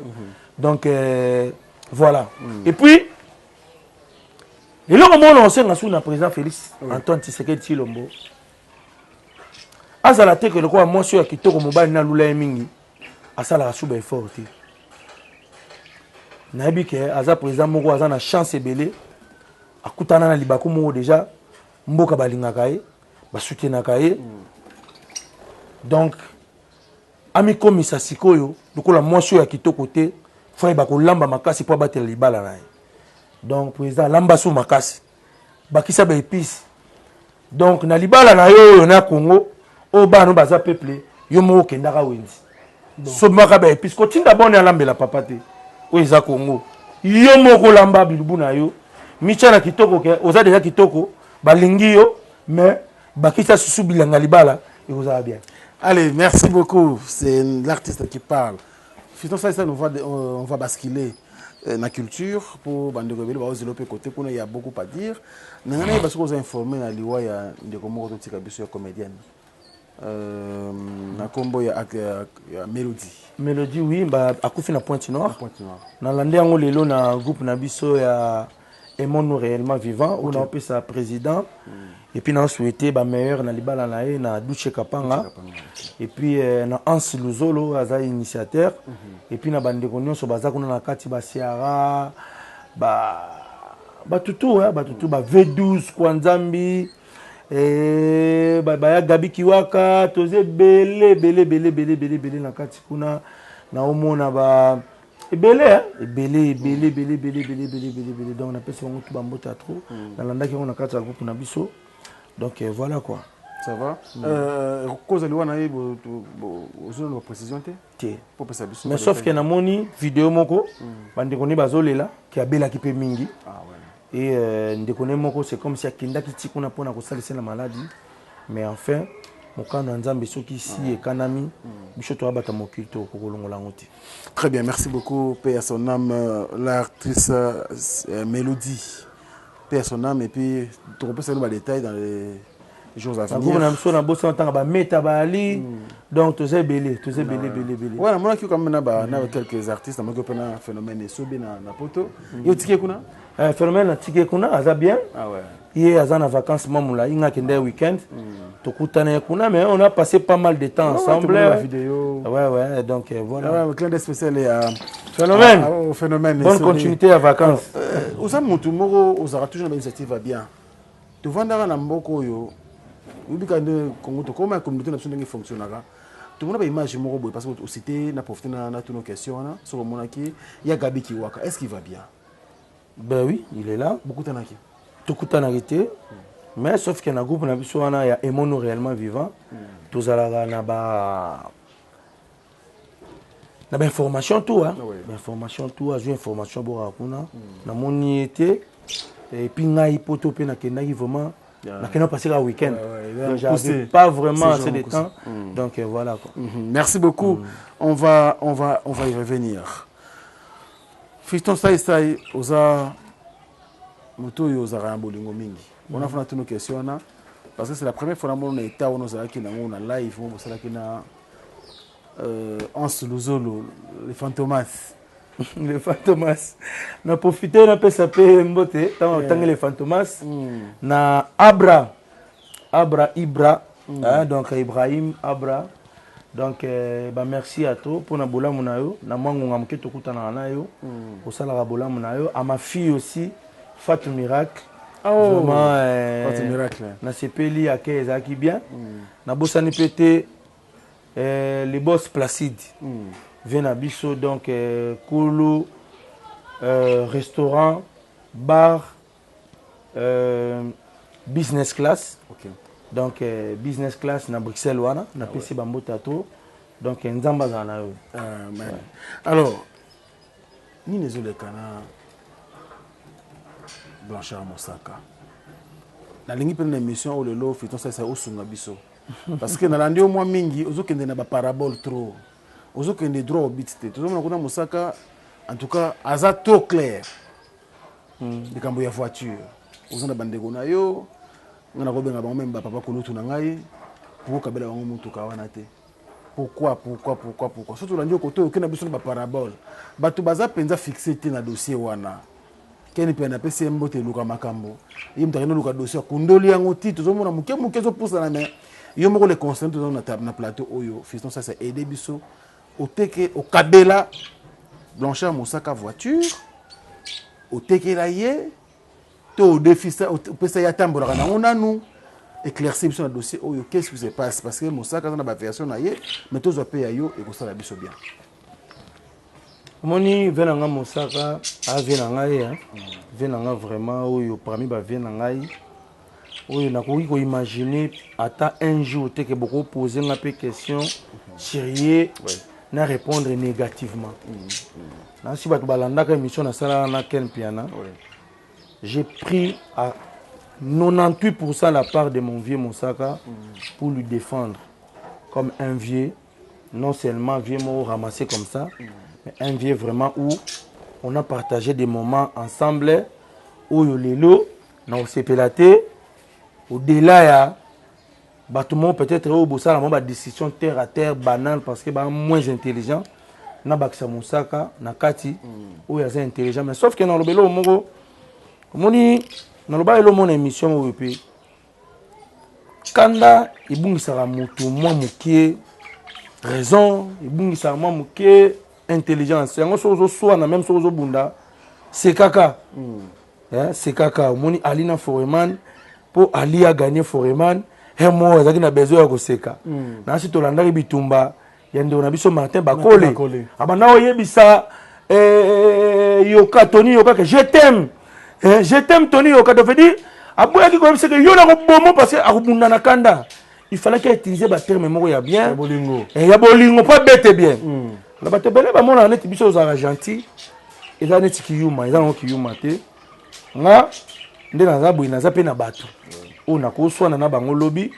[SPEAKER 1] Donc voilà. Et puis eloko moko na osenga su na président Félix Antoine Tshisekedi Tshilombo, azala te ke lokola mwasi oyo ya kitoko, mobali nalula ye mingi, asalaka su baeffort te. Nayebi ke aza président moko aza na chance ebele, akutana na libaku moko déjà, mboka balingaka ye, basoutenaka ye. Donc amikomisa sikoyo lokola mwasi oyo ya kitoko te, faut ayeba kolamba makasi mpo abatela libala na ye. Donc président, alamba su makasi, bakisa baépice. Donc na libala na yo oyo na Congo oyo, bana baza peuple, yo moko okendaka wenzi, sombaka baépice, kotinda bone alambela papa te. Oyo eza Congo, yo moko olamba bilubu na yo, mitya na kitoko ke oza déjà kitoko, balingi yo, mais bakisa susu bilanga libala, ekozala bien.
[SPEAKER 3] Allez, merci beaucoup. C'est l'artiste qui parle. Fiston ça, ça nous va, on va basculer na culture pour bandeko ebele baozela mpe côté kuna, il y a beaucoup à dire. Na ngai nayeba soki oza informé na liwa ya ndeko moko totika biso ya comédienne na nkombo ya Mélodie.
[SPEAKER 1] Mélodie, oui, ba akufi na Pointe Noire.
[SPEAKER 3] Pointe Noire.
[SPEAKER 1] Nalandi yango lelo na groupe na biso ya Aimons-nous réellement vivant, oyo naopesa président et puis naosouhaite bameilleur na libala na ye na Duche Kapanga, et puis na Hans Luzolo aza initiateur, et puis na bandeko nyonso baza kuna na kati, basiara ba batutu, batutu ba V12 kwa Nzambi, baya Gabi Kiwaka, toza ebele ebele ebele ebele ebele ebele na kati kuna. Naomona ba ebele ebele ebele ebele ebele ebele ebele ebele ebele. Donc napesi bango tu bambote ya trop. Nalandaki yango na kati ya groupe na biso. Donc voilà quoi.
[SPEAKER 3] Ça va. Kozali wana ye, ozona na baprécision te?
[SPEAKER 1] Te.
[SPEAKER 3] Po pesa biso.
[SPEAKER 1] Mais sauf ke namoni video moko, bandeko nde bazolela ke abelaki mpe mingi. Et ndeko ne moko, c'est comme si akendaki ti kuna mpona kosalisa na maladie, mais enfin mokano ya Nzambe soki si ekanami, biso toyabata mokili tokokolongola yango te.
[SPEAKER 3] Très bien, merci beaucoup. Paix à son âme, l'actrice Mélodie. Paix à son âme et puis tu repasses nous détails dans les jours à venir.
[SPEAKER 1] Na biso na bosa ntanga bameta baali, donc toza ebele, toza ebele ebele ebele.
[SPEAKER 3] Ouais, namonaki quand même na ba na quelques artistes, namonaki mpe na Phénomène Esobe na poto. Yo tike kuna?
[SPEAKER 1] Phénomène atike kuna, aza bien. Ye aza na vacances mwa molai, nga akende ya week-end, tokutana ye kuna, mais on a passé pas mal de temps ensemble.
[SPEAKER 3] La vidéo.
[SPEAKER 1] Ouais, donc voilà.
[SPEAKER 3] Ouais, clin d'œil spécial ya
[SPEAKER 1] Phénomène.
[SPEAKER 3] Ah, oh, Phénomène
[SPEAKER 1] Bonne continuité ya vacances.
[SPEAKER 3] Oza motu moko ozalaka toujours na bainitiative ya bien. Tovandaka na mboka oyo, oyebika nde Congo, tokoma ya communauté na biso ndenge fonctionnaka. Tomona baimage moko boye, parce que ocité na profite na tuna question wana, soki omonaki ya Gabi Kiwaka, est ce qu'il va bien?
[SPEAKER 1] Ben oui, il est là.
[SPEAKER 3] Bokutanaki?
[SPEAKER 1] Tokutanaki te, mais sauf que na groupe na biso wana ya Aimons-nous réellement vivant, tozalaka na bainformation tout, bainformation tout. Azwi information bokaka kuna, namoni ye te. Et puis ngai poto mpe nakendaki vraiment, nakendaki passer ka week-end, donc j'avais pas vraiment assez de temps. Donc voilà quoi.
[SPEAKER 3] Merci beaucoup. On va y revenir. Fiston Sai Sai, oza moto oyo ozalaka na bolingo mingi. Wana fana tuna question wana parce que c'est la première fois namona na état wana ozalaki nango na live mo bosalaki na Hans Luzolo, les Fantomas.
[SPEAKER 1] Les Fantomas, na profite napesa mpe mbote ntango otangi les Fantomas na Abra, Abra Ibra, hein, donc Ibrahim Abra. Donc bamerci à to mpona bolamu na yo na mwa ngonga moke tokutanaka na yo, osalaka bolamu na yo. À ma fille aussi. Fatou Miracle.
[SPEAKER 3] Oh,
[SPEAKER 1] Vraiment, euh,
[SPEAKER 3] Fatou Miracle.
[SPEAKER 1] Nasepeli ake ezalaki bien. Nabosani pe te euh, le boss Placide. Vie na biso donc euh, Kulu euh, restaurant bar euh, business class.
[SPEAKER 3] Okay.
[SPEAKER 1] Donc euh, business class na Bruxelles wana napesi ah ouais. bambota trop. Donc Nzambe azala na yo.
[SPEAKER 3] Amen. Ouais. Alors nini ezoleka na Blanchard Mosaka nalingi mpe na émission oyo lelo Fiston Saï Saï osunga biso parce que nalandi yo mwa mingi ozokende na baparabole trop ozokende droit au but te tozomona kuna Mosaka en tout cas aza trop clair likambo ya voiture oza na bandeko na yo ngai nakobenga bango meme bapapa kulutu na ngai po okabela bango motuka wana te. Pourquoi, pourquoi, pourquoi, pourquoi? Surtout tolandi yo kote oyo okenda biso na ba parabole. Bato baza penza fixe te na dossier wana. Ken Mpiana apesi ye mbote eluka makambo. Ye moto akende oluka dossier akundoli yango ti tozomona moke moke ezopusana mais yo moko le concerné toza na, na plateau oyo Fiston Sasa aide biso oteke okabela Blanchard Mosaka voiture otekela ye to odefisa opesa ye atambolaka nango nanu éclaircir biso na dossier oyo qu'est-ce qui se passe parce que Mosaka aza na ba version na ye mais tozwa pe ya yo ekosala biso bien.
[SPEAKER 1] Omoni vie na nga Mosaka a vie na ngai hein vie na nga vraiment oyo parmi ba vie na ngai oyo nakoki ko imaginer ata un jour te ke boko poser nga pe question sur ye na répondre négativement. Nasi bato balandaka émission nasalaka na Ken Mpiana. J'ai pris à 98% la part de mon vieux Mosaka pour lui défendre comme un vieux, non seulement vieux mot ramassé comme ça, mais un vieux vraiment où on a partagé des moments ensemble, oyo lelo na osepela te au-delà ya bato moko peut-être oyo bosala mwa ba décision terre à terre banale parce que ba moins intelligent na bakisa Mosaka na kati oyo aza intelligent mais sauf que naloba eloko moko omoni naloba eloko moko na émission oyo mpe kanda ebungisaka moto mwa mokie raison ebungisaka mwa mokie intelligence yango soki ozoswana meme soki ozobunda sekaka Eh, c'est kaka omoni Ali na Foreman po Ali a gagné Foreman un mot azalaki na besoin ya koseka mm. nasi tolandaki bitumba ya ndeko na biso Martin Bakole abanda oyebisa eh, yoka Tony yoka que je t'aime eh, je t'aime Tony yoka donc veut dire aboyaki koyebisa ke yo nakobomo parce que akobunda na kanda il fallait qu'il utilise ba terme moko ya bien
[SPEAKER 3] ya bolingo
[SPEAKER 1] eh, ya bolingo po abete bien mm. na bato ebele bamonaka neti biso ozalaka gentil eza neti kiyuma eza nango kiyuma te nga nde naza boye naza mpe na bato oyo nakoswana na bango lobi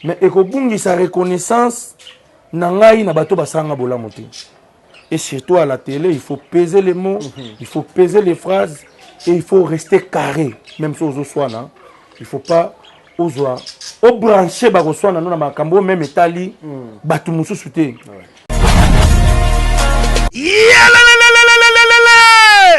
[SPEAKER 1] mais ekobungisa reconnaissance na ngai na bato basala nga bolamu te et surtout à la télé il faut peser les mots il faut peser les phrases et il faut rester carré même si ozoswana il faut pas ozwa obranche bakoswana no na makambo oyo meme etali bato mosusu te.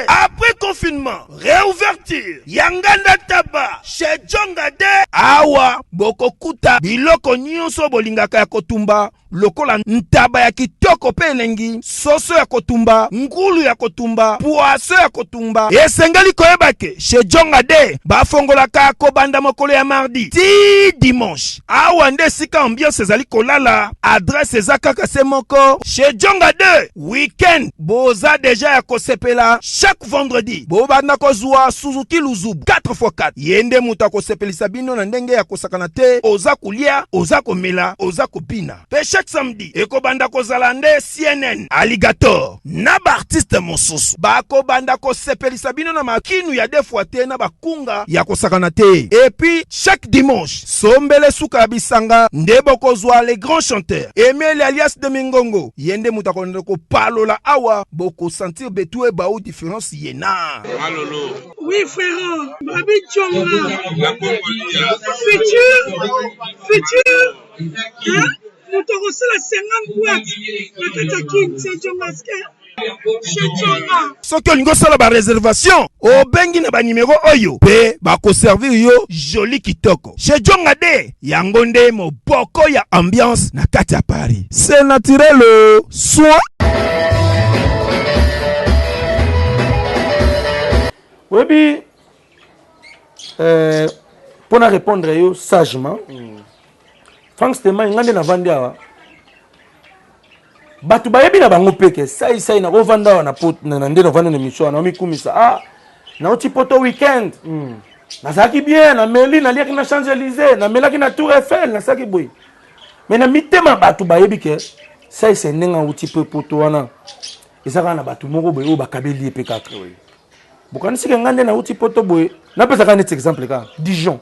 [SPEAKER 6] Après confinement, réouverture ya nganda taba chez Djonga de awa bokokuta biloko nyonso bolingaka ya kotumba lokola ntaba ya kitoko mpe elengi, soso ya kotumba, ngulu ya kotumba, poisson ya kotumba. Esengeli koyeba ke chez Djonga de bafongolaka kobanda mokolo ya mardi ti dimanche. Awa nde esika ambiance ezali kolala, adresse eza kaka se moko chez Djonga 2. Week-end boza deja ya kosepela, chaque vendredi bobanda kozua Suzuki Luzubu 4x4. Ye nde moto akosepelisa bino na ndenge ya kosakana te, oza kolia, oza komela, oza kobina. Pe chaque samedi ekobanda kozala nde CNN, Alligator na ba artistes mosusu bakobanda kosepelisa bino na makinu ya deux fois te na ba kunga ya kosakana te. Et puis chaque dimanche sombele suka ya bisanga nde bokozua le grand chanteur Emeli alias de Mingongo, ye nde moto akobanda kopalola awa, boko sentir betue bau difference ye na.
[SPEAKER 7] Malolo.
[SPEAKER 8] Oui frerot, Babi Djonga. Futur, futur, hein? Moto akosala 50 boîte na kati ya kin, c'est Djonga chez Djonga.
[SPEAKER 6] Soki olingi osala ba reservation, obengi na ba numero oyo pe bako servir yo joli kitoko. Chez Djonga de, yango nde moboko ya ambiance na kati ya Paris. C'est naturel oh, soin.
[SPEAKER 1] Oyebi. Euh, mpo na répondre yo sagement Frank Stemay, ngai nde navandi awa, bato bayebi na bango mpe ke sai sai nakovanda awa na nde navandi na émission wana, omikumisa, ah, nauti poto weekend, nazalaki bien, nameli, naliaki na Champs Élysées, namelaki na Tour Eiffel, nasalaki boye. Mais na mitema bato bayebi ke sai sai ndenge auti mpe poto wana, eza kaka na bato moko boye oyo bakabeli ye mpe kaka. Bokanisi ke ngai nde nauti poto boye, napesaka neti exemple kaka Dijon.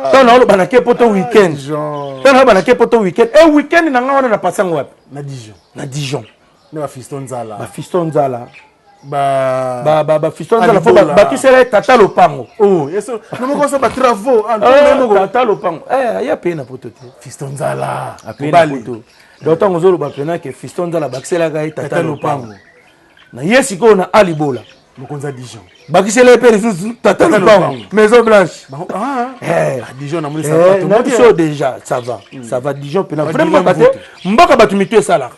[SPEAKER 1] Ntango naoloba nake poto weekend, ntango naoloba nake poto weekend, e weekend na ngai wana napasi yango wapi?
[SPEAKER 3] Na Dijon.
[SPEAKER 1] Na Dijon.
[SPEAKER 3] Na bafiston nzala.
[SPEAKER 1] Bafiston nzala. Bafiston nzala, fo bakisela ye tata lopango.
[SPEAKER 3] Oh, namokosa batravaux.
[SPEAKER 1] Tata lopango aya peye na poto te.
[SPEAKER 3] Fiston nzala.
[SPEAKER 1] Apeye na poto. Donc ntango ozoloba mpena ke fiston nzala bakiselaka ye tata lopango, na ye sikoyo na Alibola.
[SPEAKER 3] Mokonzi ya Dijon.
[SPEAKER 1] Bakisela ye mpe lisusu tata lopango, Maison Blanche.
[SPEAKER 3] Dijon namoni.
[SPEAKER 1] Na biso déjà, ça va, ça va. Dijon mpena vraiment mboka te, mboka bato mitu esalaka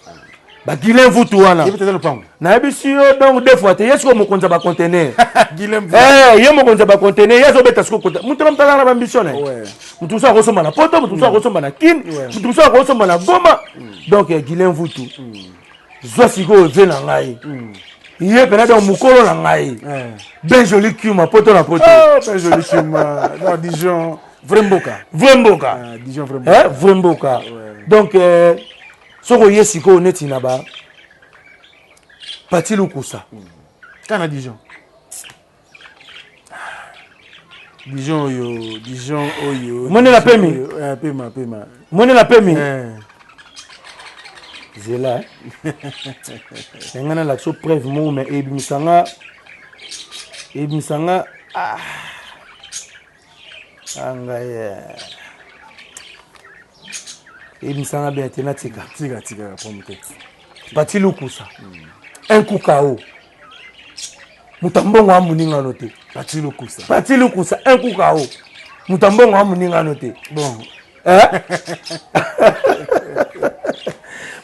[SPEAKER 1] bagilin vutu wana. Nayebisi yo, donc deux fois te. Ye sikoyo mokonzi ya bacontener, ye mokonzi ya bacontener, ye azobeta sikoyo kota. Moto na moto azala na baambition na ye. Moto mosusu akosomba na poto, moto mosusu akosomba na Kine, moto mosusu akosomba na Goma. Donc Gilin Vutu, zwa sikoyo ve na ngai, ye mpena donc mokolo na ngai, Benjoli Kiuma, poto na poto.
[SPEAKER 3] Benjoli Kiuma dans Dijon, vrai mboka.
[SPEAKER 1] Vrai mboka.
[SPEAKER 3] Dijon, vrai mboka.
[SPEAKER 1] Vrai mboka. Donc soki oye sikoyo neti na ba Pati Lukusa.
[SPEAKER 3] Kaka na Dijon, Dijon oyo, Dijon oyo.
[SPEAKER 1] Moni na pemi.
[SPEAKER 3] Pema, pema.
[SPEAKER 1] Moni na pemi. Zela na ngai nalakisa preuve moko, mais ebimisanga, ebimisanga ngai, ebimisanga bien te, natika.
[SPEAKER 3] Tika, tika, pomme te.
[SPEAKER 1] Pati Lukusa, un coup KO, moto ambongo amoningano te.
[SPEAKER 3] Pati Lukusa.
[SPEAKER 1] Pati Lukusa, un coup KO, moto ambongo amoningano te.
[SPEAKER 3] Bon.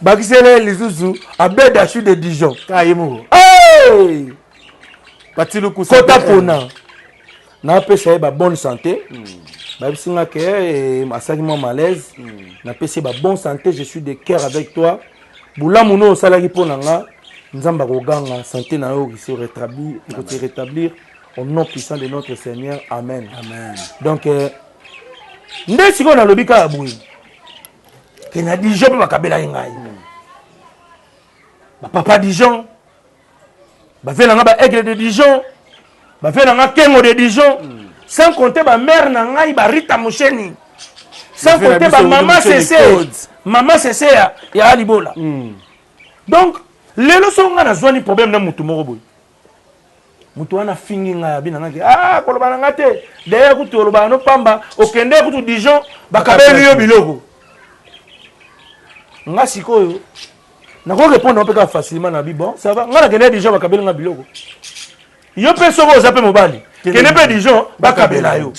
[SPEAKER 1] Bakisele lisusu Abed Achu de Dijon.
[SPEAKER 3] Ka ye moko.
[SPEAKER 1] Hey!
[SPEAKER 3] Pati Lukusa.
[SPEAKER 1] Kota pona napesa ye babonne santé. Bayebisi nga ke asalaki mwa malaise. Napesi ye babonne santé, je suis de cœur avec toi. Bolamu no osalaki mpo na nga, Nzambe akoganga santé na yo se rétablir, ekose rétablir au nom puissant de notre Seigneur, amen.
[SPEAKER 3] Amen.
[SPEAKER 1] Donc nde sikoyo nalobi kaka boye ke na Dijon mpe bakabelaki ngai bapapa Dijon, bave na nga baaigle de Dijon, bave na nga Kengo de Dijon, sans compter bamare na ngai barita Mosheni, sans compter bamama Sese, mama Sese ya Alibola. Donc lelo soki ngai nazwani problème na motu moko boye, moto wana afingi ngai, abi na ngai ke ah, koloba na ngai te, d'ailleurs kutu olobaka no pamba, okende kutu Dijon, bakabeli yo biloko. Nga sikoyo nako répondre mpe kaka facilement na bi bon, ça va, ngai nakende Dijon, bakabeli nga biloko. Yo mpe soki oza mpe mobali, kende mpe Dijon, bakabela yo.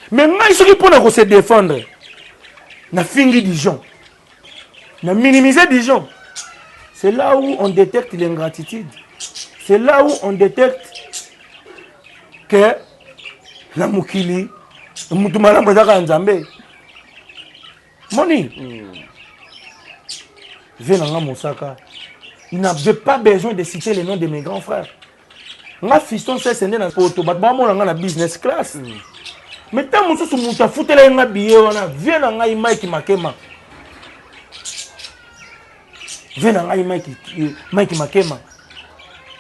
[SPEAKER 1] Mais ngai soki mpona kose défendre nafingi Dijon, na minimiser Dijon, c'est là où on détecte l'ingratitude, c'est là où on détecte que na mokili mutu malamu eza kaka Nzambe. Moni ve na nga mosaka, il n'avait pas besoin de citer le nom de mes grands frères. Nga fiston sese nde na poto, bato bamona nga na business class. Mais ntango mosusu moto afutela ye nga billet wana, vie na ngai Mike Makema, vie na ngai Mike Makema.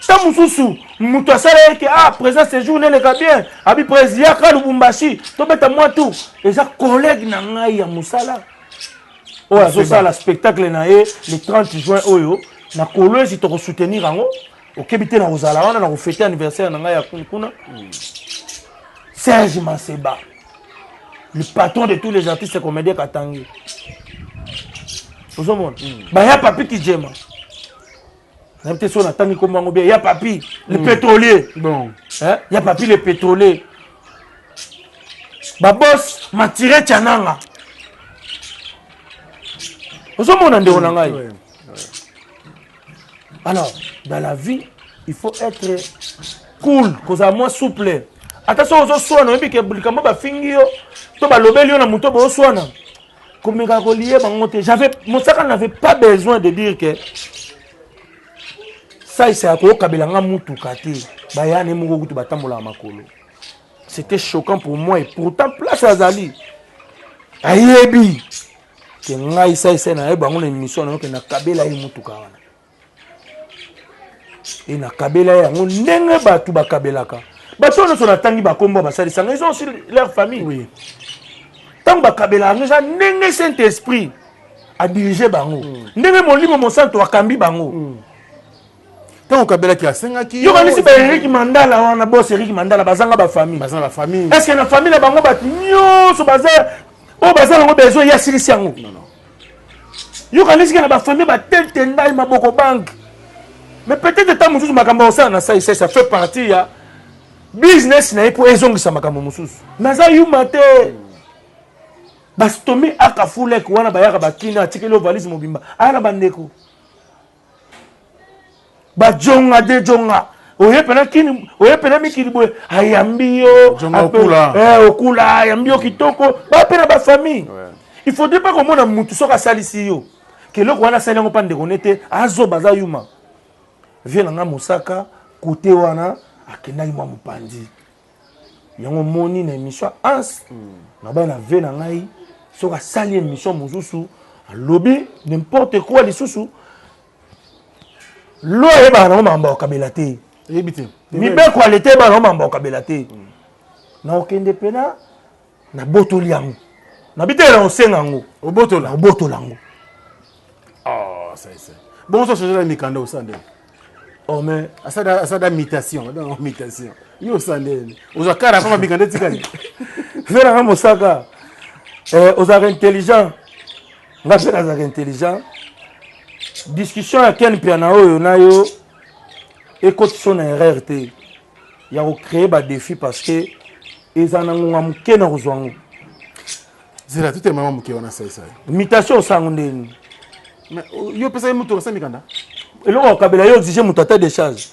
[SPEAKER 1] Ntango mosusu moto asala ye ke ah, président, séjour neleka bien, abi président yaka Lubumbashi tobeta mwa tour, eza collègue na ngai ya mosala oyo azosala spectacle na ye le 30 juin oyo na Kolwezi, tokosoutenir yango. Okebi te na kozala wana na kofete anniversaire na ngai ya kuna. Serge Maseba, le patron de tous les artistes comédiens katangi, ozomona baya papi Kijema, nayebi te soki natangi kombo yango bien, ya papi le pétrolier.
[SPEAKER 3] Bon.
[SPEAKER 1] Hein? Ya papi le pétrolier, babos Matire Tiananga, ozomona ndeko na ngai. Alors, dans la vie, il faut être cool, kozala mwa souple. Ata soki ozoswana, oyebi ke likambo bafingi yo to balobeli yo na moto, booswana, komeka kolie bango te. J'avais, Mosaka n'avait pas besoin de dire que saisa ya koyokabela nga mutuka te. Baya ne moko kutu batambolaka makolo. C'était choquant pour moi et pourtant place azali ayebi ke ngai saisa nayebi bango na émission nayo ke nakabela ye mutuka wana e nakabela ye yango ndenge bato bakabelaka. Bato oyo nyonso natangi bakombo basalisanga, ils ont aussi leur famille. Ntango bakabelaka yango, eza ndenge Saint Esprit adirige bango, ndenge Molimo Mosantu akambi bango.
[SPEAKER 3] Ntango okabelaki, asengaki?
[SPEAKER 1] Yokanisi ba Erik Mandala wana, boss Erik Mandala, bazanga bafamille?
[SPEAKER 3] Baza na bafamille.
[SPEAKER 1] Est ce que na famille na bango bato nyonso baza oyo baza nango besoin, ye asilisi yango? Yokanisi ke na bafamille batete ndai maboko banque. Mais peut-être ntango mosusu makambo ya kosala na sai sai, ça fait partie ya business na ye mpo ezongisa makambo mosusu. Mais aza yuma te. Bastomi aka fulek wana bayaka bakina, atikeli yo valise mobimba, aya na bandeko bajonga de jonga, oye pena kini, oye pena mikili boye, ayambi yo.
[SPEAKER 3] Jonga okula.
[SPEAKER 1] Okula, ayambi yo kitoko, bape na bafamille. Il faudrait pas komona mutu soki asalisi yo keloko wana, asali yango mpa ndeko ne te, azoba, aza yuma. Vie na nga Mosaka kote wana akendaki mwa mopanzi yango. Moni na émission ans nabai na vie na ngai, soki asali émission mosusu, alobi n'importe quoi lisusu, lo ayebaka nango makambo ya kokabela te.
[SPEAKER 3] Eyebi te.
[SPEAKER 1] Mibeko ya leta eyebaka nango makambo ya kokabela te. Nakokende mpena nabotoli yango, nabi te na kosenga yango.
[SPEAKER 3] Obotola.
[SPEAKER 1] Nabotola yango.
[SPEAKER 3] Oh, ça c'est bon. So changer mikanda, osala ndenge?
[SPEAKER 1] Oh, mais
[SPEAKER 3] asala mutation, donc mutation yo osala ndenge? Ozwa kara kama mikanda etikali.
[SPEAKER 1] Veranga Mosaka, ozalaka intelligent, nga mpe nazalaka intelligent. Discussion ya Ken Piana oyo na yo ekotisa na erreur te ya kocréer badéfi, parce que eza na ngonga moke na kozwa yango.
[SPEAKER 3] Zela tutema moke wana, saisai.
[SPEAKER 1] Mutation osango ndeni?
[SPEAKER 3] Mais yo opesaki moto osala mikanda.
[SPEAKER 1] Eloko ya kokabela, yo exige moto ata décharge,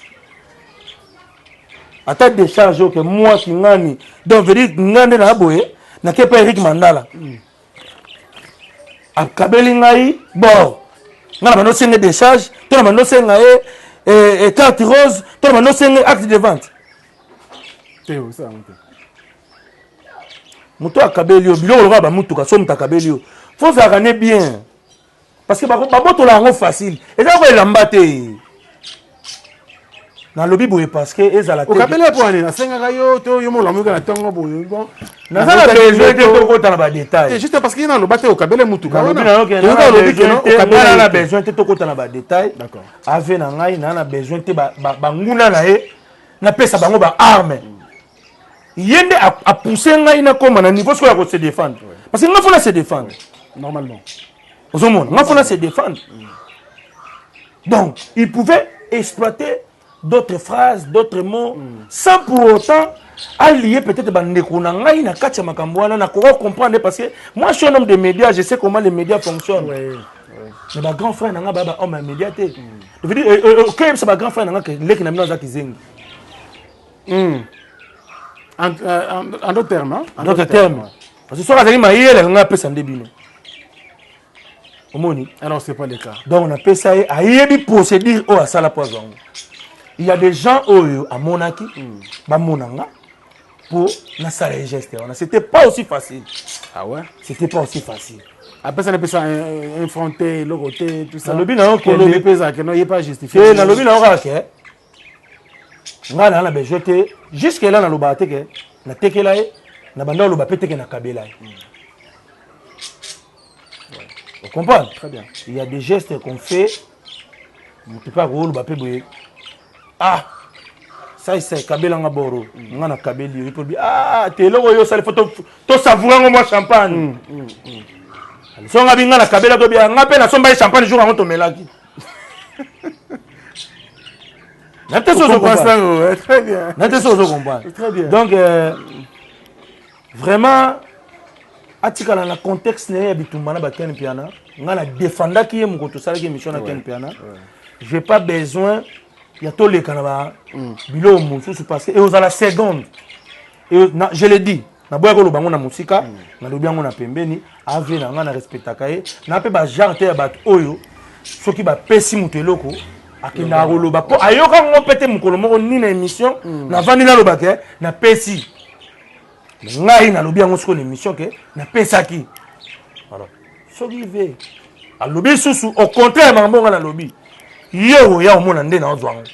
[SPEAKER 1] ata décharge oke mwaki ngani. Donc veut dire nga nde na boye nake pa Erik Mandala, akabeli ngai bor, nga na bando osenge décharge to na bando osenga ye carte rose to na bando osenge acte de vente.
[SPEAKER 3] Te, osala yango te.
[SPEAKER 1] Moto akabeli yo biloko lokola bamutuka, so moto akabeli yo, fo ozalaka ne bien, parce que babotola yango facile. Eza koko elamba te. Nalobi boye parce que ezala te.
[SPEAKER 3] Okabeli ye mpo anini? Asengaka yo to yo molamuka na ntongo boye, bon?
[SPEAKER 1] Naza na besoin te tokota na badétail.
[SPEAKER 3] Te, juste parce que ye naloba te okabele mutuka.
[SPEAKER 1] Nalobi na yo ke
[SPEAKER 3] wana olobi ke non, okabela
[SPEAKER 1] na
[SPEAKER 3] ye te.
[SPEAKER 1] Besoin te tokota na badétail.
[SPEAKER 3] D'accord.
[SPEAKER 1] Ave na ngai naa na besoin te banguna na ye napesa bango baarme. Ye nde apousse ngai nakóma na niveau sikoyo ya kose défendre, parce que nga fo na se défendre.
[SPEAKER 3] Normalement.
[SPEAKER 1] Ozomona, nga fo na se défendre. Donc il pouvait exploiter d'autres phrases, d'autres mots, sans pour autant allier peut-être bandeko na ngai na kati ya makambo wana. Nakoka comprendre parce que moi je suis un homme de médias, je sais comment les médias fonctionnent. Mais bagrand frère na ngai baya bahomme ya média te. Je veux dire, okeyebisa bagrand frère na ngai ke leki na bino aza kizengi.
[SPEAKER 3] En d'autres termes, hein?
[SPEAKER 1] En d'autres termes, parce que soki azali mayele, ngai apesa nde bino omoni.
[SPEAKER 3] Alors c'est pas le cas.
[SPEAKER 1] Donc napesa ye, ayebi procédure oyo asala mpo azwa yango. Il y a des gens oyo amonaki, bamona nga mpo nasala ye geste wana. C'était pas aussi facile.
[SPEAKER 3] Ah ouais?
[SPEAKER 1] C'était pas aussi facile.
[SPEAKER 3] Apesa napesa un front te, eloko te, tout ça.
[SPEAKER 1] Nalobi na yo ke
[SPEAKER 3] olobi mpe ezalaka no ye pas justifié.
[SPEAKER 1] Te, nalobi na yo kaka ke ngai naa na besoin te. Jusque là nalobaka te ke natekela ye, na banda oloba mpe te ke nakabela ye. Vous comprenez?
[SPEAKER 3] Très bien.
[SPEAKER 1] Il y a des gestes qu'on fait, moto mpe akoloba mpe boye: ah, saisa ekabelanga boro, nga nakabeli yo mpo ah te, eloko oyo osali fo tosavoure yango mwa champagne. So nga bi nga nakabelaki obia, nga mpe nasomba ye champagne jour yango tomelaki na te. So
[SPEAKER 3] ozo Très bien.
[SPEAKER 1] Na te, so ozo comprendre.
[SPEAKER 3] Très bien.
[SPEAKER 1] Donc vraiment atikala na contexte na ye ya bitumba na baken Piana. Nga na défendaki ye moko, tosalaki émission na Ken Piana. J'ai pas besoin ya toleka na ba biloko mosusu parce que eozala seconde. Et na, je l'ai dit naboya koloba yango na mosika mm. nalobi yango na pembeni ave na ngai na respectaka ye na mpe bagenre te ya bato oyo soki bapesi moto eloko akendaka koloba mpo ayoka yango mpe te mokolo moko ni na émission mm. navandi naloba ke napesi ngai nalobi yango sikoyo na émission ke napesaki alors soki ve alobi lisusu au contraire makambo ngai nalobi yo oya omona nde naozwa yango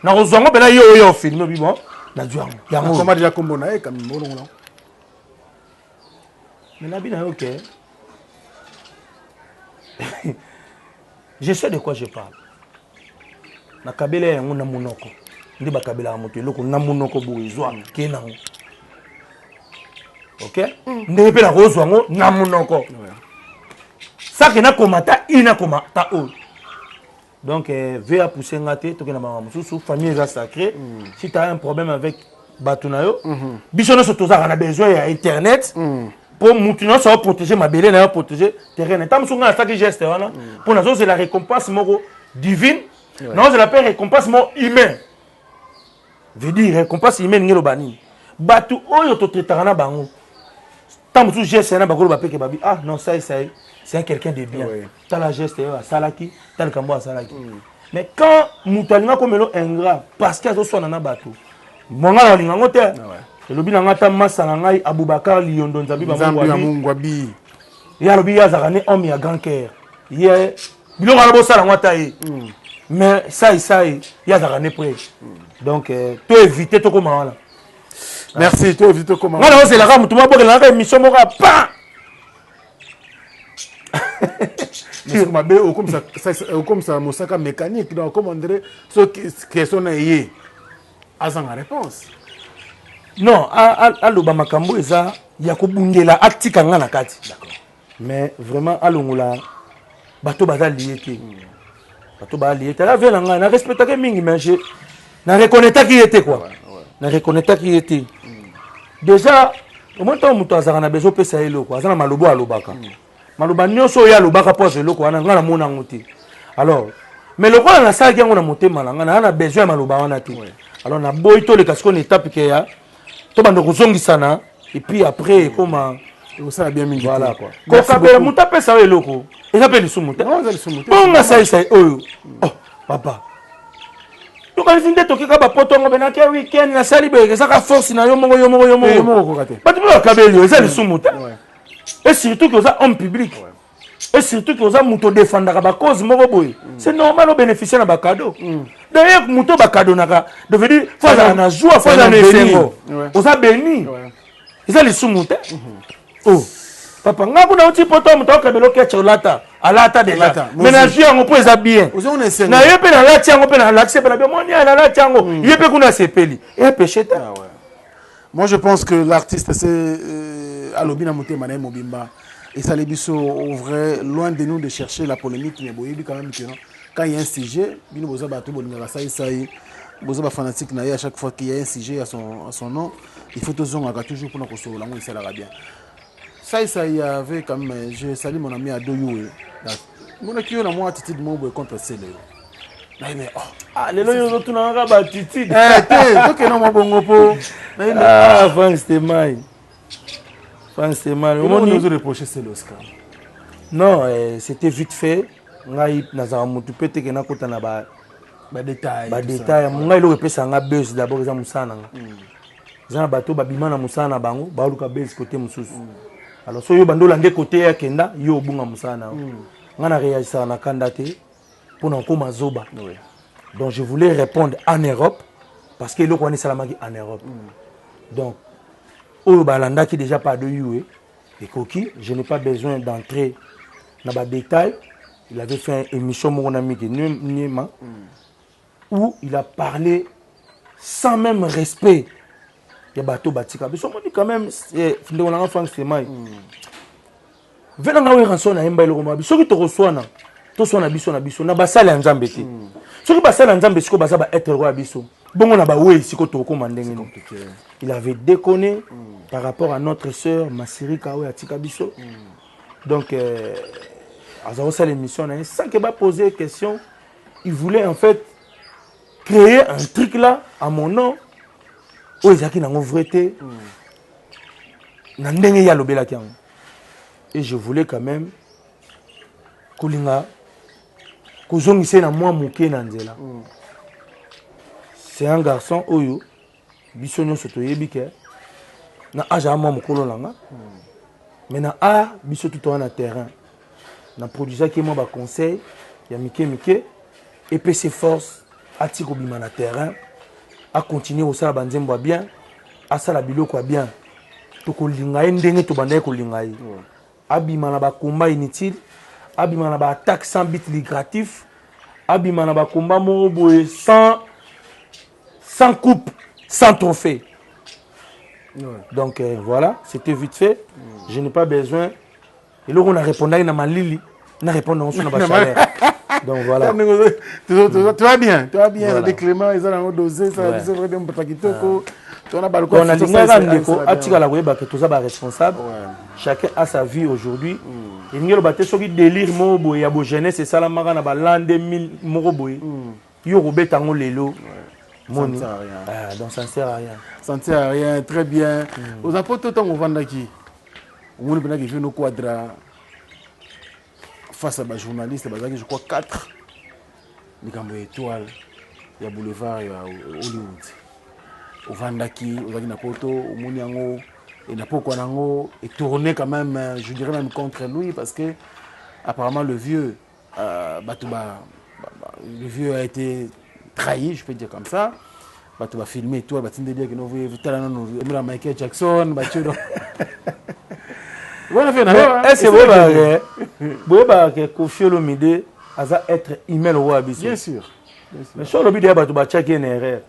[SPEAKER 1] nakozwa yango mpena yo oyo ofilme obi bon nazwa yango
[SPEAKER 3] yango koma deja kombo na ye quand même bolongola
[SPEAKER 1] mais nabi na yo ke je sais de quoi je parle nakabela yango na monoko nde bakabelaka moto eloko na monoko boye ezwa ke nango ok mm. ndenge mpe nakozwa yango na monoko sake nakoma ta i nakoma ta oyo Donc eh, veut a pousser nga te tokenda makambo mosusu famille eza sacré mm. si tu as un problème avec bato na yo mm -hmm. biso nyonso tozalaka na besoin ya internet mm. mpo mutu nyonso aoprotege mabele na yo protege terrain na ntango mosusu ngai nasalaki geste wana mpo mm. nazozela récompense moko divine ouais. nazozela mpe récompense moko humain veut dire récompense humaine ndenge eloba nini bato oyo totraitaka na bango ntango mosusu geste na bakoloba peke babi ah non sai sai c'est un quelqu'un de bien oui. tala geste oyo asalaki tala likambo oyo asalaki mm. mais quand moto alinga komelo ingrat parce que azoswana na bato monga na olinga yango te ah elobi na ngai ata masa na ngai abubakar liyondo nzambi
[SPEAKER 3] bamongwabi
[SPEAKER 1] ye alobi ye azalaka ne homme ya grand cœur ye biloko wana bosala yango ata ye mm. mais sai sai ye azalaka ne près mm. donc euh, to éviter tokóma wana
[SPEAKER 3] merci to éviter tokóma
[SPEAKER 1] nga naozelaka motu mabokelaka émission moko ya pa
[SPEAKER 3] mabe okomisa mosaka mécanique donc comme andré soki question na ye azanga réponse
[SPEAKER 1] non aloba makambo eza ya kobundela atika nga na kati mais vraiment alongola bato baza lie te bato baza lie te aza vie na ngai na respectaki mingi mais je na reconnaitaki ye te quoi na reconnaitaki ye te déjà omoni ntango moto azalaka na besoin opesa ye eloko aza na maloba oyo alobaka mm. maloba nyonso oyo alobaka mpo azwa eloko wana ngai namona yango te alors mais lokola nasalaki yango na motema na ngai naa na besoin ya maloba wana te alors naboyi toleka sikoyo na etape ke ya tobanda kozongisana et puis après ekoma
[SPEAKER 3] ekosala bien mingi
[SPEAKER 1] voilà quoi kokabela moto apesa yo eloko eza mpe lisumu te bonga saisai oyo oh papa tokanisi nde tokeka bapoto yango mpe nake weekend nasali boye ezaka force na yo moko yo moko yo moko bato mpe bakabeli yo eza lisumu te et surtout que oza homme public et surtout que oza moto odefendaka bacause moko boye mm. c'est normal obénéficie na bacadeau mm. d'ailleurs moto bakadonaka de veut dire fo azala na joie fo azala na esengo oza béni eza lisumu te mm-hmm. oh papa nga kuna uti poto moto akabela oketch olata alata deja mais nazwi yango mpo eza bien na ye mpe nalati yango mpe nalakisi mpe na bi omoni nalati yango mm. ye mpe kuna asepeli epeche te ah
[SPEAKER 3] Moi je pense que l'artiste c'est euh, alobi na motema na ye mobimba esali biso au vrai loin de nous de chercher la polémique mais boyebi quand même que non quand il y a un sujet bino boza bato bolingaka sai sai boza ba fanatique na ye à chaque fois qu'il y a un sujet à son, à son nom il faut tozongaka toujours mpona kosolola yango esalaka bien sai sai avait quand même je salue mon ami Ado Yuwe monaki yo na mwa attitude moko boye contre Sele yo
[SPEAKER 1] nayebi oh. ah, lelo yo ozotuna kaka baatitude
[SPEAKER 3] eh, te tokenda mwa bongo mpo
[SPEAKER 1] ah, frank stemai frank stemai
[SPEAKER 3] omoni ozo reproche sele oscar
[SPEAKER 1] non eh, c'était vite fait ngai nazalaka motu mpe teke nakota na ba
[SPEAKER 3] badetail
[SPEAKER 1] badetail ngai eloko epesaka nga buzz d'abord eza mosala na nga hmm. eza na bato babima na mosala na bango baluka buzz kote mosusu hmm. alors soki yo bandi olande kote ye akenda yo obunga mosala na yo hmm. ngai na réagisaka na kanda te mpo na kokoma zoba oui. donc je voulais répondre en europe parce que eloko wana esalamaki en europe mm. donc oyo balandaki déjà par de yue ekoki je n'ai pas besoin d'entrer na badétail il avait fait une émission moko na mike niema mm. où il a parlé sans même respect ya bato batika biso omoni quand même eh, ndeko na nga frank semai mm. Ve na nga Werrason ayemba eloko mabe soki tokoswana toswana biso na biso na basali ya nzambe te hmm. soki basali ya nzambe sikoyo baza ba être roi ya biso bongo na bawei sikoyo tokokoma ndenge nini il avait déconné mm. par rapport à notre sœur masirika oyo atika biso mm. donc euh, aza kosala émission na ye sans que baposer question il voulait en fait créer un truc là à mon nom. Oyo ezalaki nango vrai te. Na ndenge ye alobelaki yango. Et je voulais quand même kolinga kozongisa ye na mwa moke na nzela. C'est un garçon oyo biso nyonso toyebi ke na age aya mwa mokolo na nga, mais na art biso tout toza na terrain. Na produisaki ye mwa baconseil ya mike mike, epesi force ati kobima na terrain, acontinue kosala banzembo ya bien, asala biloko ya bien. Tokolinga ye ndenge tobandaki kolinga ye. Abima na bacombat inutile, abima na baattaque sans but lucratif, abima na bacombat moko boye sans coupe, sans trophée. Donc voilà, c'était vite fait. Je n'ai pas besoin eloko na répondaki na malili, na répondre yango so na bachaleur. Donc voilà.
[SPEAKER 3] Tu vas bien, tu vas bien. Voilà. Clément eza nango dosé, ça biso vrai bien, mpata kitoko. Tona baloko.
[SPEAKER 1] Donc nalingaka ndeko atikala koyeba ke toza baresponsable. Chacun a sa vie aujourd'hui. Elingi eloba te soki délire moko boye ya bojeunesse esalamaka na ba l'an 2000 moko boye, yo kobeta yango lelo moni.
[SPEAKER 3] Ça ne sert à rien.
[SPEAKER 1] Ah, donc ça ne sert à rien.
[SPEAKER 3] Ça ne sert à rien, très bien. Oza poto, ntango ovandaki, omoni mpenaki vino Quadra face à bajournaliste bazalaki, je crois, 4, likambo ya étoile ya boulevard ya Hollywood. Ovandaki, ozalaki na poto, omoni yango et na pokwa nango etourné quand même, je dirais même contre lui, parce que apparemment le vieux bato ba, le vieux a été trahi, je peux dire comme ça. Bato bafilme étoile, batindeli yake no tala nano omela Michael Jackson batie wana fe na.
[SPEAKER 1] Est ce boyebaka ke Koffi Olomide aza être humain lokola biso?
[SPEAKER 3] Bien sûr.
[SPEAKER 1] Mais so olobi deya bato batiaki ye na erreur,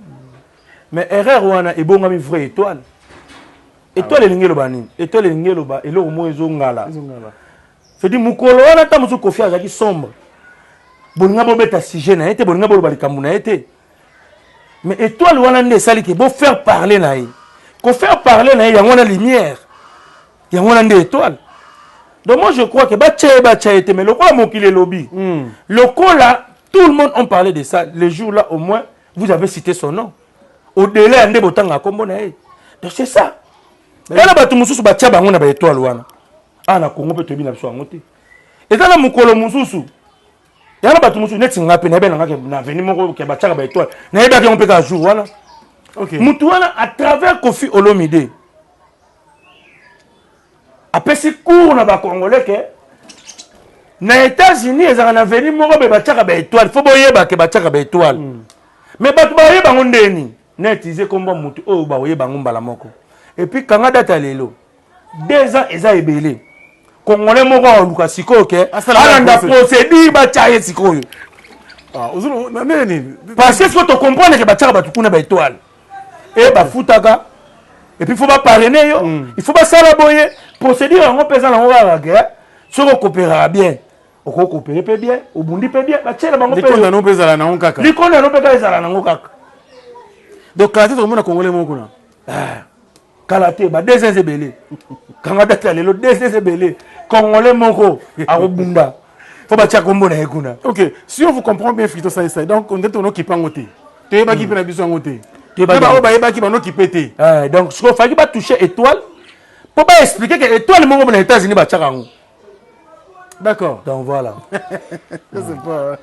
[SPEAKER 1] mais erreur wana ebongami vraie étoile. Étoile elingi eloba nini? Étoile elingi eloba eloko moko ezongala. C'est-à-dire mokolo wana, ntango mosusu Koffi azalaki sombre, bolinga bobeta sujet na ye te, bolinga boloba likambo na ye te, mais étoile wana nde esali ke bofaire parler na ye. Kofaire parler na ye, yango wana lumière, yango wana nde étoile. Donc moi je crois que batia ye, batia ye te, mais lokola mokili elobi, lokola tout le monde ont parlé de ça le jour là, au moins vous avez cité son nom au-delà ya nde botanga kombo na ye. Donc c'est ça. Wana bato mosusu batia bango na baétoile wana awa na Congo mpe toyebi na biso yango te. Eza na mokolo mosusu ya na bato mosusu neti nga mpe nayebi nanga ke na avenue moko ke batiaka baétoile, nayebaki yango mpe kaka jour wana. Mutu wana, à travers Koffi Olomide, apesi cours na bacongolais ke na États-Unis ezalaka na avenue moko boye batiaka baétoile, fo boyeba ke batiaka baétoile. Mais bato baoyeba yango ndeni na utiliser kombo ya mutu oyo baoyeba yango mbala moko. Et puis kanga date ya lelo, 2 ans eza ebele. Congolais moko aluka sikoyo ke alanda procédure, batya ye sikoyo. Parce que sikoyo tocomprendre ke batiaka bato kuna baétoile e bafutaka, et puis faut baparrainer yo, il faut basala boye procédure yango mpe eza nango kaka ke soki okopéraka bien, okokopere mpe bien, obundi mpe bien, batiela bango.
[SPEAKER 3] Likonda no mpe ezala nango kaka.
[SPEAKER 1] Likonda no mpe kaka ezala nango kaka.
[SPEAKER 3] Donc kala te tokomona Congolais moko kuna.
[SPEAKER 1] Kala te, ba 2 ans ebele. Kanga date ya lelo, 2 ans ebele, Congolais moko akobunda fo batia kombo na ye kuna.
[SPEAKER 3] Ok, si on vous comprend bien, Fiston Sai Sai, donc nde tonokipa yango te, toyebaki mpe na biso yango te, oyo bayebaki banokipe te.
[SPEAKER 1] Donc sikoyo faki batouche étoile mpo baexplike ke étoile moko na États-Unis batiaka yango.
[SPEAKER 3] D'accord.
[SPEAKER 1] Donc voilà.
[SPEAKER 3] C'est pas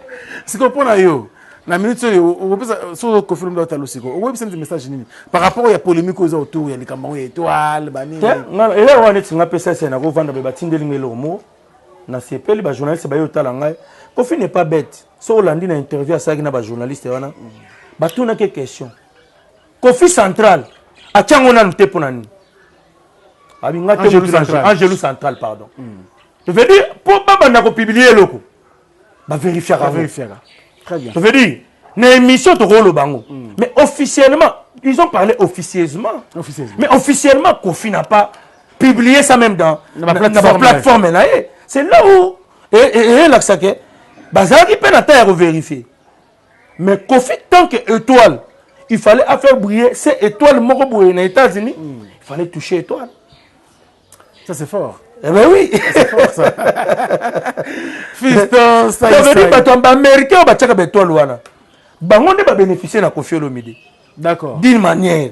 [SPEAKER 3] sikoyo mpo na yo, na minute oyo okopesa soki Koffi Olomide otala sikoyo, okoyebisa neti message nini par rapport ya polémique oyo eza autour ya likambo yango ya étoile banini?
[SPEAKER 1] Eloko wana, neti nga mpe sese nakovanda boye, batindeli nga eloko moko, nasepeli, bajournaliste baye otala ngai. Koffi n'est pas bête. So olandi na interview asalaki na bajournaliste wana, batunaki question: Koffi Central atia yango nanu te mpo na nini? Abinga te Angelu Central, pardon. Je veux dire, mpo babanda kopublier eloko, bavérifiaka yango. Je veux dire, na émission tokoloba yango, mais officiellement, ils ont parlé officieusement, mais officiellement Koffi n'a pas publié ça même dans na plateforme na ye. C'est là où eyelakisa ke bazalaki mpe na temps ya kovérifier. Mais Koffi, tant que étoile, il fallait à faire briller ces étoiles moko boye na États-Unis, il fallait toucher étoile.
[SPEAKER 3] Ça, c'est fort.
[SPEAKER 1] Eh ben oui.
[SPEAKER 3] C'est fort, ça. Fiston,
[SPEAKER 1] ça veut dire bato baaméricain oyo batiaka baétoile wana, bango nde babénéficie na Koffi Olomide.
[SPEAKER 3] D'accord.
[SPEAKER 1] D'une manière.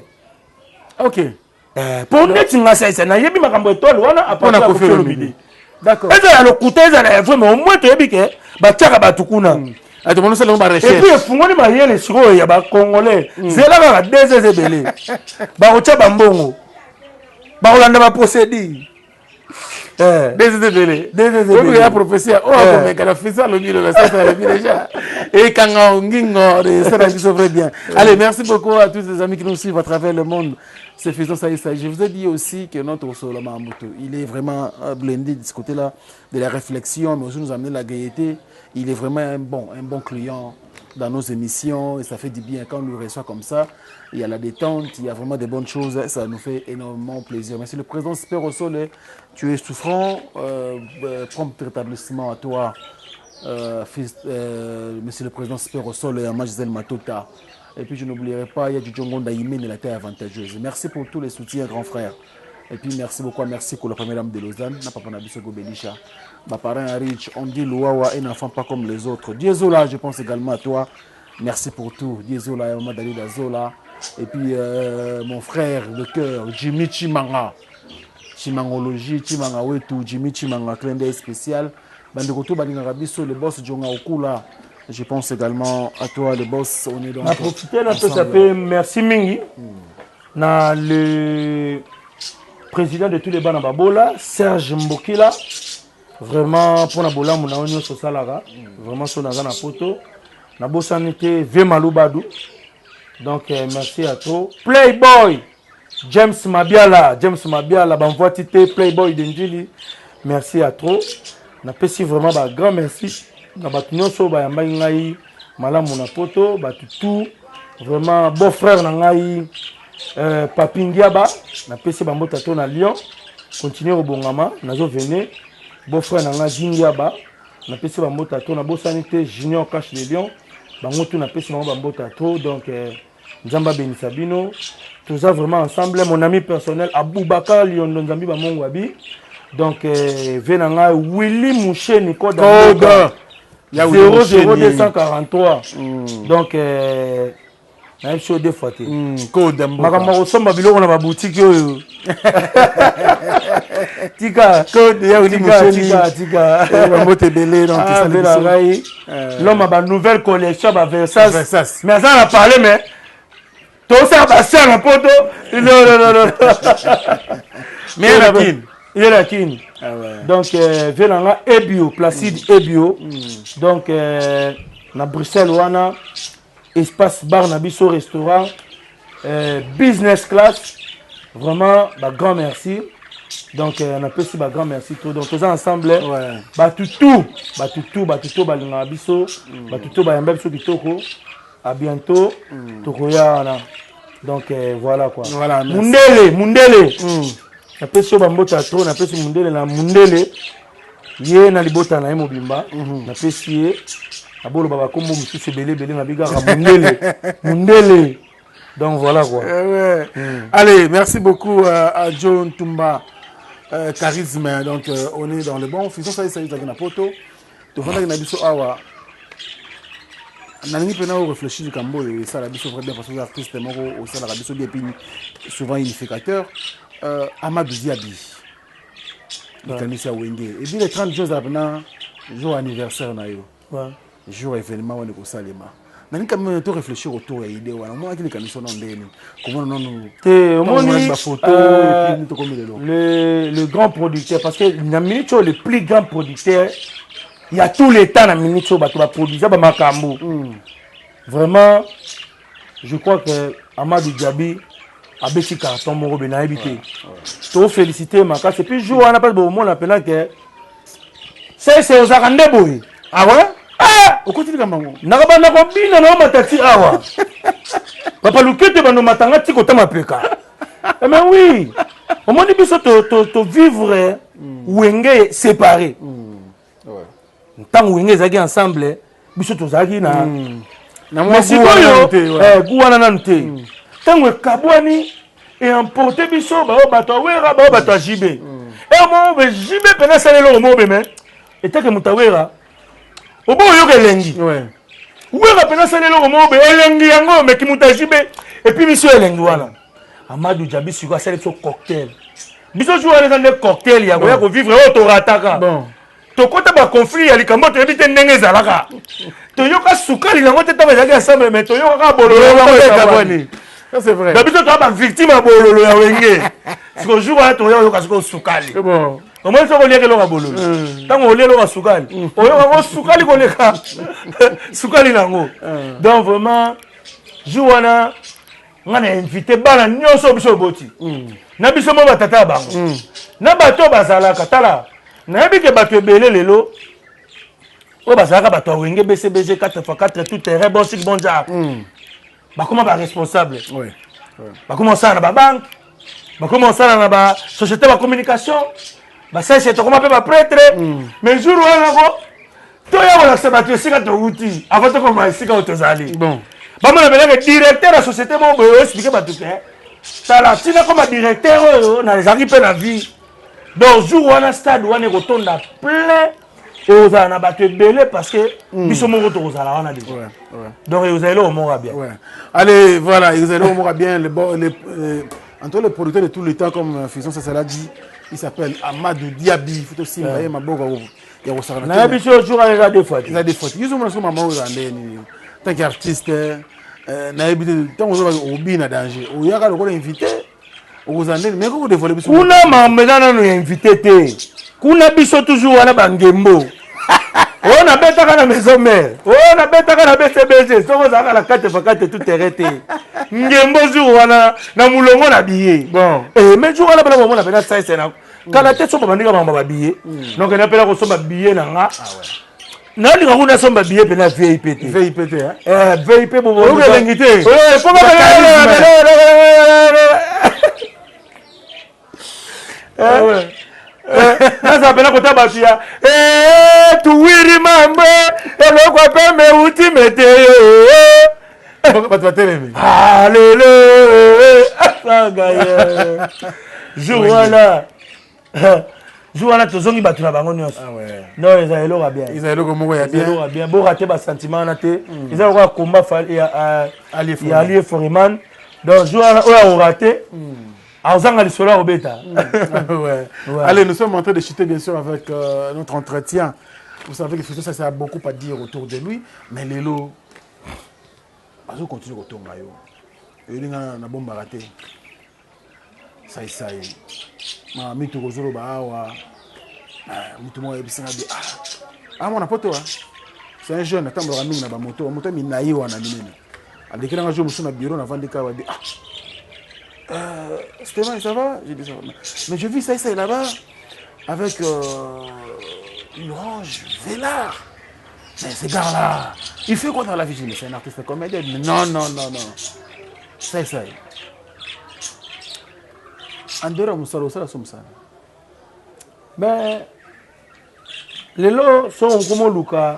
[SPEAKER 3] Ok.
[SPEAKER 1] Mpo neti nga saisa nayebi makambo étoile wana à
[SPEAKER 3] Mpona
[SPEAKER 1] partir ya
[SPEAKER 3] Koffi
[SPEAKER 1] Koffi
[SPEAKER 3] Olomide.
[SPEAKER 1] Olomide.
[SPEAKER 3] D'accord.
[SPEAKER 1] Ezala ya lokuta, ezala ya vrai, mais au moins toyebi ke batiaka bato kuna.
[SPEAKER 3] Ate mono sala ba
[SPEAKER 1] Et puis
[SPEAKER 3] recherche.
[SPEAKER 1] efungoli mayele sikoyo ya bacongolais. Zela kaka deux eza ebele, bakotya bambongo, bakolanda baprocédure.
[SPEAKER 3] Des ebele.
[SPEAKER 1] Des ebele.
[SPEAKER 3] Oyo ya prophétie. Oh,
[SPEAKER 1] Eh.
[SPEAKER 3] akomeka na fils alobi le ça alobi déjà. Et kanga ngingo, ça la biso très bien. Allez, merci beaucoup à tous les amis qui nous suivent à travers le monde. C'est Fiston Saïssa. Je vous ai dit aussi que notre Solomon Mbutu, il est vraiment blindé de ce côté-là, de la réflexion, mais aussi nous amener la gaieté. Il est vraiment un bon client dans nos émissions et ça fait du bien quand on le reçoit comme ça. Il y a la détente, il y a vraiment des bonnes choses, ça nous fait énormément plaisir. Monsieur le Président Spero Sole, tu es souffrant, prompt rétablissement à toi, fils, Monsieur le Président Spero Sole et à Gisèle Matota. Et puis je n'oublierai pas, il y a du Djongonda Yimene, la terre avantageuse. Merci pour tous les soutiens, grand frère. Et puis merci beaucoup, merci pour la première dame de Lausanne, na papa Nabiso Gobelisha. Ma parrain Rich, on dit Louawa, un enfant pas comme les autres. Diezola, je pense également à toi. Merci pour tout. Diezola, Maman Dalida Zola. Et puis mon frère de cœur, Jimmy Chimanga. Chimangologie, Chimanga Wetu, Jimmy Chimanga, clin d'œil spécial. Bandeko to balingaka biso, le boss Djonga Okula. Je pense également à toi, le boss. On est donc
[SPEAKER 1] Na profite napesa
[SPEAKER 3] ensemble.
[SPEAKER 1] mpe merci mingi na le président de tous les bana babola, Serge Mbokila, vraiment mpona bolamu na yo nyonso osalaka. Vraiment, so naza na poto, nabosani te ve Malubadu. Donc merci à toi, Playboy James Mabiala, James Mabiala bamvwati te, Playboy de Njili, merci à trop. Napesi vraiment ba grand merci na bato nyonso oyo bayambaki ngai malamu na poto, bato tout vraiment. Beau frère na ngai Papi Ngiaba, napesi bambote to na Lyon, continue kobongama, nazovene. Beau frère na ngai Gingiaba, napesi bambote to. Nabosani te Junior Cash de Lyon, bango tu napesi bango bambote to. Donc Nzambe abenisa bino, toza vraiment ensemble. Mon ami personnel Aboubakar Liondo, Nzambi bamongo abi. Donc ve na ngai Willy Musheni, code
[SPEAKER 3] Code. Ya Willy Musheni.
[SPEAKER 1] 00243. Donc nayebi so deux fois te.
[SPEAKER 3] Code ya mboka.
[SPEAKER 1] Makambo ya kosomba biloko na babutiki oyo, tika.
[SPEAKER 3] Code ya Willy
[SPEAKER 1] Tika.
[SPEAKER 3] Musheni.
[SPEAKER 1] Tika, tika.
[SPEAKER 3] Eh, bambote ebele donc
[SPEAKER 1] Ah,
[SPEAKER 3] esali
[SPEAKER 1] ve na
[SPEAKER 3] biso.
[SPEAKER 1] ngai l'homme ya banouvelle collection, baversas.
[SPEAKER 3] Versace.
[SPEAKER 1] Mais aza na parle, mais tosala basala na poto, non, non, non, non.
[SPEAKER 3] Mais ye na Kine.
[SPEAKER 1] Ye na Kine.
[SPEAKER 3] Ah ouais.
[SPEAKER 1] Donc ve na nga Ebio Placide Ebio, donc na Bruxelles wana, espace bar na biso, restaurant business class, vraiment ba grand merci. Donc napesi ba grand merci to. Donc toza ensemble. Bato tout, bato tout, bato tout balingaka biso, bato tout bayamba biso kitoko. À bientôt, tokoya wana. Donc voilà quoi.
[SPEAKER 3] Voilà, merci.
[SPEAKER 1] Mundele, mundele, napesi yo bambote ya trop. Napesi mundele na mundele, ye na libota na ye mobimba. Napesi ye, naboloba bakombo mosusu ebele ebele, nabi kaka mundele, mundele. Donc voilà quoi.
[SPEAKER 3] Eh ouais. Allez, merci beaucoup à John Tumba Charisme. Donc, on est dans le bon. Fiston ça, ça, ça, na poto. Tovandaki na biso awa. Nalingi mpena oréfléchir likambo oyo esala biso vrai bien, parce que artiste moko osalaka biso bien, puis souvent unificateur. Amadou Diaby, likanisi ya Wenge, et puis le 30 juin ezala mpena jour anniversaire na yo, jour événement wana ekosalema. Nalingi quand même to réfléchir autour ya idée wana. Omonaki likanisi wana ndeni komona nanu?
[SPEAKER 1] Te, omoni
[SPEAKER 3] bafoto et puis tokomi lelo.
[SPEAKER 1] Le grand producteur, parce que na minute oyo, le plus grand producteur il y a tout le temps, na minute oyo bato baproduisa bamakambo, vraiment je crois que Amadou Diaby abeti carton moko be, nayebi te. Tofélicité makasi. Et puis jour wana mpasi bomona mpena ke sese ozalaka nde boye.
[SPEAKER 3] Ah ouais?
[SPEAKER 1] Ah!
[SPEAKER 3] Okoti likambo yango?
[SPEAKER 1] Nakabanda kobina na matati awa, papa Lukete, bando matanga ti kotama peka. Eh, mais oui, omoni biso to vivre Wenge séparé. Ntango Wenge ezalaki ensemble, biso tozalaki na
[SPEAKER 3] Na mwa
[SPEAKER 1] mais
[SPEAKER 3] goût wana
[SPEAKER 1] sikoyo
[SPEAKER 3] nanu te, ouais.
[SPEAKER 1] Goût wana nanu te. Ntango ekabwani, eemporte biso bao bato awera, bao bato ya JB e moko be. JB mpena asala eloko moko be, me etake moto awera obo oyoka elengi. Wera mpena asala eloko moko be, elengi yango meki moto ya JB epi biso elengi wana. Amadou Diaby sikoyo asali biso cocktail. Biso jour wana eza nde cocktail ya koya kovivre oyo torataka.
[SPEAKER 3] Bon.
[SPEAKER 1] Tokota ba conflit ya likambo toyebi te ndenge ezalaka. Toyoka sukali nango te ntango ezalaki ensemble mais toyoka kaka bololo yango ekabwani.
[SPEAKER 3] Ça c'est vrai.
[SPEAKER 1] Na biso toya ba victime ya bololo ya wenge. Sikoyo jour wana toya koyoka sikoyo sukali.
[SPEAKER 3] Bon.
[SPEAKER 1] Omoni soki oliaka eloko ya bololo ntango olia eloko ya sukali oyoka ngo sukali koleka sukali nango. Donc vraiment jour wana nga na invité bana nyonso biso oboti na biso mo batata ya bango na bato oyo bazalaka. Tala, nayebi ke bato ebele lelo oyo bazalaka bato ya Wenge BCBG 4x4 tout terrain, bon chic bon genre, bakoma baresponsable, bakoma kosala na babanke, bakoma kosala na basociété ba communication, basalisi, tokoma mpe baprêtre. Mais jour wana ko toya kolakisa bato esika towuti avant tokoma esika oyo tozali.
[SPEAKER 3] Bon.
[SPEAKER 1] Bamona beleke directeur ya société moko boye oexpliquer bato ke tala, ntina koma directeur oyo nazalaki mpe na vie. Donc jour wana stade wana ekotonda plein, ekozala na bato ebele parce que biso moko tokozala wana déjà. Donc ekozala eloko moko ya bien.
[SPEAKER 3] Ouais. Allez, voilà, ils allaient au moins bien. Le, bon, les, entre les producteurs de tous les temps, comme Fiston ça l'a dit, il s'appelle Amadou Diaby. Il faut aussi ouais. Maboko ya kosakana.
[SPEAKER 1] Nayebi so jour wana eza deux fois te.
[SPEAKER 3] Eza deux fois te. Yo mona so mama oyo nde nini tant qu'artiste, nayebi te ntango ozoba obi na danger, oyaka lokola invité, okozala ndeni mais kokodévoiler biso.
[SPEAKER 1] Kuna mambo eza nano ya invité te. Kuna biso toujours wana bangembo oyo nabetaka na maison mère, oyo nabetaka na BCBG, soki ozalaka na 4 fois 4 tout terrain te, ngembo jour wana na molongo na billet.
[SPEAKER 3] Bon.
[SPEAKER 1] Eh, mais jour wana mpena bomona mpena saise na kala te so babandika makambo ya babillet. Donc na mpena kosomba billet na nga, nalinga kuna asomba billet mpena VIP te.
[SPEAKER 3] VIP te, hein?
[SPEAKER 1] Eh, VIP.
[SPEAKER 3] Oyoka elengi te.
[SPEAKER 1] Po
[SPEAKER 3] Ah ouais.
[SPEAKER 1] Naza mpena kota bato ya tuwiri mambo eloko pembe euti mete.
[SPEAKER 3] Bato batelemi.
[SPEAKER 1] Alelo sanga jour wana, jour wana tozongi bato na bango nyonso.
[SPEAKER 3] Ah ouais.
[SPEAKER 1] Non, eza eloko ya bien.
[SPEAKER 3] Eza eloko moko ya
[SPEAKER 1] eza eloko
[SPEAKER 3] bien.
[SPEAKER 1] Ya bien, borate basentiment wana te. Eza lokola combat ya
[SPEAKER 3] Ali
[SPEAKER 1] ya Ali Foreman. Donc jour wana oyo akorate azanga lisolo akobeta.
[SPEAKER 3] Ouais.
[SPEAKER 1] Ouais.
[SPEAKER 3] Allez, nous sommes en train de chuter bien sûr avec notre entretien. Vous savez que Fiston, ça, ça a beaucoup à dire autour de lui. Mais Lelo, bazo continuer kotonga yo. Elinga na bombaka te. Sai sai. Ma mituko ozoloba awa. Ah, mutu moko ayebisi nga bi ah, ah mwana poto ah. C'est un jeune atambolaka mingi na bamoto, bamoto minayi wana minene. Alekelanga jour mosusu na bureau navandi kaka babi ah Stéphane, ça va? J'ai dit ça va. Mais je vis ça, ça là-bas avec une Range Velar. Mais ce gars-là, il fait quoi dans la vie? J'ai dit, mais c'est un artiste comédien. Mais non, non, non, non. Ça, ça. En dehors, mosala, osala so mosala.
[SPEAKER 1] Mais lelo so okoma oluka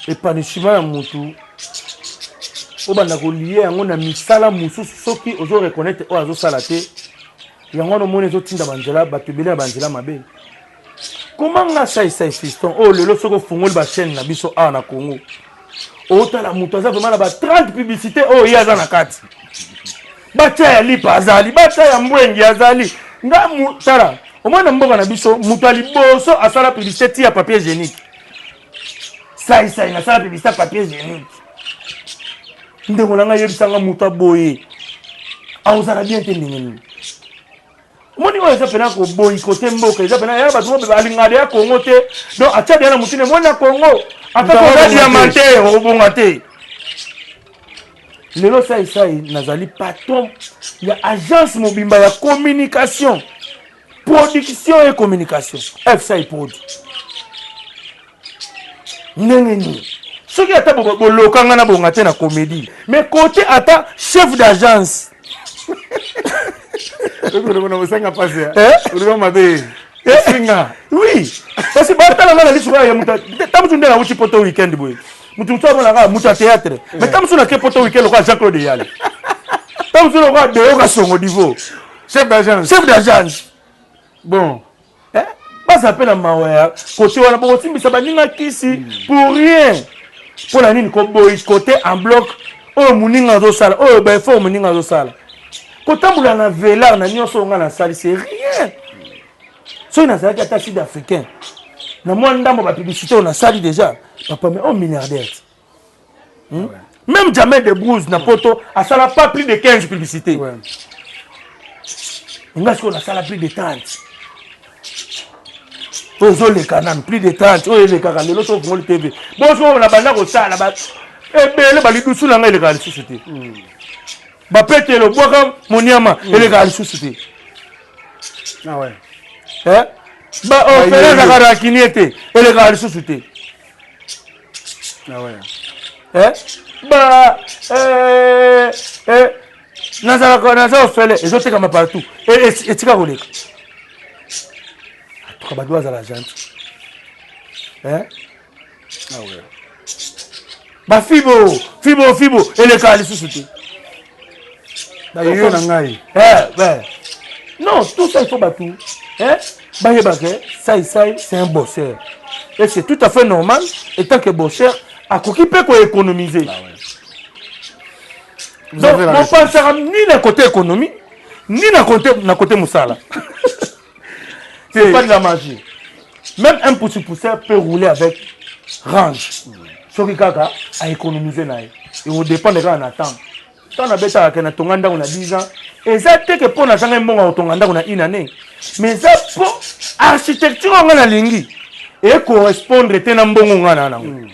[SPEAKER 1] épanouissement ya motu, obanda kolie yango na misala mosusu. Soki ozo reconnaître oyo azosala te, yango wana omoni ezotinda banzela bato ebele ya banzela mabe. Koma nga Saisai Fiston oyo lelo, soki ofungoli bachaîne na biso awa na Congo, otala moto aza vraiment na ba 30 publicité oyo ye aza na kati, batya ya lipa azali, batya ya mbwengi azali. Nga tala, omoni na mboka na biso, moto ya liboso asala publicité ti ya papier hygiénique, Saisai nasala publicité ya papier hygiénique. Ndeko na ngai, yebisanga, moto aboye akozala bien te ndenge nini? Omoni oyo eza mpena koboyikote mboka, eza mpena ya bato mo balingaka deya Kongo te. Donc atia deya na motuna emoni na Kongo, ata koza diamantaire okobonga te. Lelo Saisai nazali patron ya agence mobimba ya communication, production et communication, Fsai Prod. Ndenge nini soki ata bolokanga na bonga te na comédie, mais côté ata chef d'agence?
[SPEAKER 3] Osanga mpasi.
[SPEAKER 1] Eh?
[SPEAKER 3] Oloba mabe. Singa.
[SPEAKER 1] Oui, parce que batala nga na lisu kaka ya moto. Ta mosu nde nauti poto weekend boye, motu mosu amonaka moto ya théâtre, mais ta mosu nake poto weekend lokola Jean Claude Eyale, ta mosu lokola Deyoka Songo Divo.
[SPEAKER 3] Chef d'agence.
[SPEAKER 1] Chef d'agence.
[SPEAKER 3] Bon.
[SPEAKER 1] Eh? Baza mpe na mawa ya kote wana, bokosimbisa baninga kisi pour rien. Mpo na nini koboyikote en bloc? Oyo moninga azosala, oyo ba effort moninga azosala. Kotambola na velar na nyonso oyo ngai nasali, c'est rien. Soki nazalaki ata sud africain, na mwa ndambo ba publicité oyo nasali déjà, papa, mais oyo milliardaire. Même Jamel Debbouze na poto asala pas plus de 15 publicités. Nga sikoyo nasala plus de 30. Oyo ezoleka nanu plus de 30 oyo elekaka lelo so ofungoli TV. Bonso na banda kosala ba ebele balidusu na ngai elekaka lisusu te. Bapetelo bwaka moniama elekaka lisusu te.
[SPEAKER 3] Ah ouais.
[SPEAKER 1] Eh? Ba ofele ezalaka rakinie te, elekaka lisusu te.
[SPEAKER 3] Ah ouais.
[SPEAKER 1] Eh? Ba eh, eh, nazalaka naza ofele ezotekama partout, etika koleka. Atuka bato bazala gentil. Eh?
[SPEAKER 3] Ah ouais.
[SPEAKER 1] Bafibo fibo fibo elekaka lisusu te.
[SPEAKER 3] Bayoyo na ngai.
[SPEAKER 1] Eh, eh. Non, tout ça il faut bato eh? Bayeba ke Sai Sai c'est un bosseur et c'est tout à fait normal. Étant que bosseur, akoki mpe koéconomiser.
[SPEAKER 3] Ah ouais.
[SPEAKER 1] Donc mopansaka ni na côté économie ni na côté mosala. C'est pas de la magie. Même un pousseur peut rouler avec Range soki kaka aéconomiser na ye. Ekodépendre kaka na temps. Ntango nabetaka ke natonga ndako na 10 ans, eza te ke mpo nazanga mbongo ya kotonga ndako na une année, mais eza mpo architecture oyo nga nalingi ecorrespondre te na mbongo nga na nango.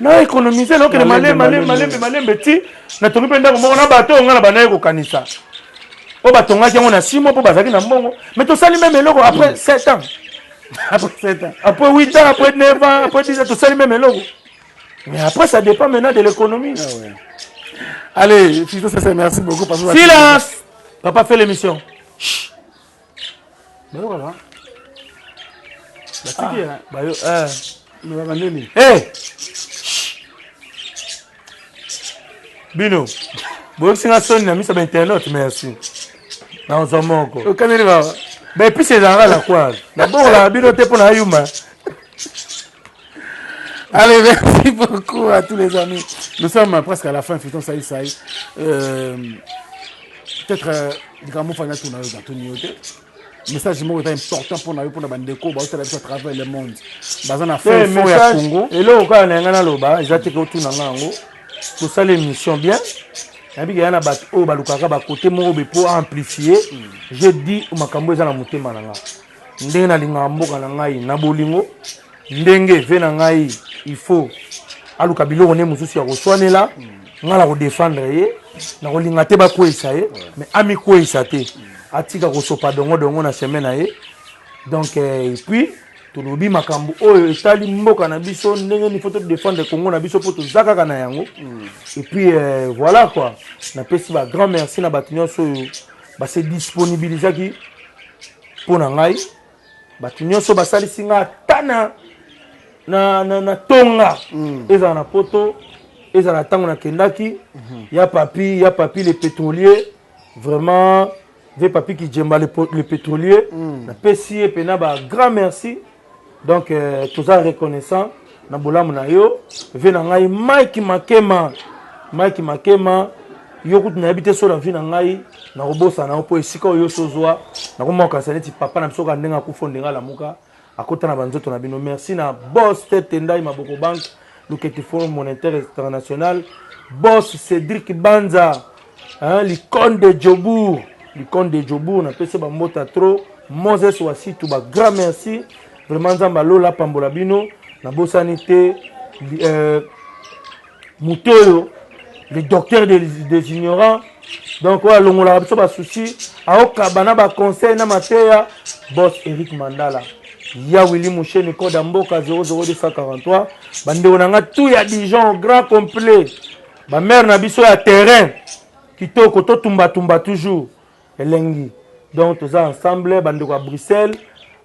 [SPEAKER 1] Na économiser, naokende malembe malembe malembe malembe ti natongi mpe ndako moko na bato oyo nga na bandaki kokanisa oyo batongaki yango na 6 mois mpo bazalaki na mbongo, mais tosali même eloko après 7 ans.
[SPEAKER 3] Après 7 ans.
[SPEAKER 1] Après 8 ans, après 9 ans, après 10 ans, tosali même eloko. Mais après, ça dépend maintenant de l'économie.
[SPEAKER 3] Ah ouais. Allez, Fiston Sai, merci beaucoup. Parce que
[SPEAKER 1] Silence! Papa fait l'émission.
[SPEAKER 3] Chut. Ben voilà.
[SPEAKER 1] Ah, bah, yo, eh.
[SPEAKER 3] Mais bah, nini?
[SPEAKER 1] Hey! Bino, boyokisi nga soni na miso ba internaute, merci. Nazwa moko.
[SPEAKER 3] Okaneli baba.
[SPEAKER 1] Ba épices ezalaka na kwa. Nabongolaka bino te mpo na yuma.
[SPEAKER 3] Allez, merci beaucoup à tous les amis. Nous sommes presque à la fin, Fiston Sai Sai. Peut-être, likambo fana tuna yo batuni yo te. Message moko eza important mpona yo, mpona bandeko baotala biso à travers le monde, baza na fin fond ya Congo.
[SPEAKER 1] Eloko kaka na yanga naloba eza te ke otuna nga yango. Tosala émission bien, nayebi ke ya na bato oyo balukaka bakote moko be mpo amplifier. Je dis makambo eza na motema na nga, ndenge nalingaka mboka na ngai na bolingo, ndenge ve na ngai il faut aluka biloko nde mosusu ya koswanela ngai na kodefendre ye, na kolinga te bakweyisa ye, mais amikweyisa te, atika kosopa dongodongo na chemin na ye. Donc et puis tolobi makambo oyo etali mboka na biso, ndenge nini faut todefendre Congo na biso mpo toza kaka na yango. Et puis voilà quoi, napesi ba grand merci na bato nyonso oyo base disponibilisaki mpo na ngai, bato nyonso basalisi ngai ata na tonga, ezala na poto, ezala na ntango nakendaki. Ya papi, ya papi le pétrolier, vraiment ve papi Kijemba le pétrolier, napesi ye mpena ba grand merci. Donc toza reconnaissant na bolamu na yo. Ve na ngai Mike Makema, Mike Makema, yo kutu nayebi te so na vie na ngai nakobosana yo, mpo esika oyo so ozwa nakomokanisa neti papa na biso kaka ndenge akufa, ndenge alamuka akota na banzoto na bino. Merci na boss Tete Ndai Maboko Bank Luketi Fonds Monétaire International, boss Cédric Banza, hein, l'icône de Djobour, l'icône de Djobour, napesi bambota trop. Moses Wasitu, ba grand merci vraiment. Nzambe alola pambola bino. Nabosani te moto oyo, le docteur des ignorants, donc oyo alongolaka biso basusi, aokaba na baconseil na mateya, boss Eric Mandala ya Willi Musheni, code ya mboka 00243. Bandeko na nga tout ya Dijon grand complet, bamare na biso ya terrain kitoko, totumbatumba toujours elengi. Donc toza ensemble, bandeko ya Bruxelles,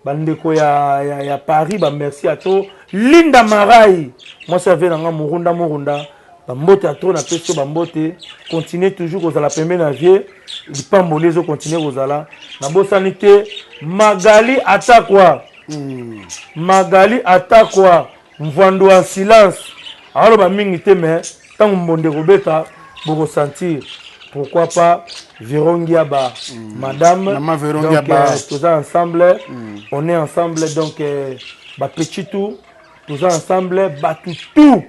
[SPEAKER 1] bandeko ya Paris, bamerci ya to Linda Marai, mwasi ave na nga Murunda Murunda, bambote ya to napesi yo bambote. Continue toujours kozala pembeni na vie, lipamboli ezokontinue kozala. Nabosani te Magali Atakwa, Magali Atakwa Mvwando en silence, aoloba mingi te, mais ntango mbonde kobeta Boko sentir pourquoi pas Véro Ngiaba, madame.
[SPEAKER 3] Maman Véro
[SPEAKER 1] Donc,
[SPEAKER 3] Ngiaba.
[SPEAKER 1] Toza ensemble, on est ensemble, donc ba petit tout, toza ensemble, batu tout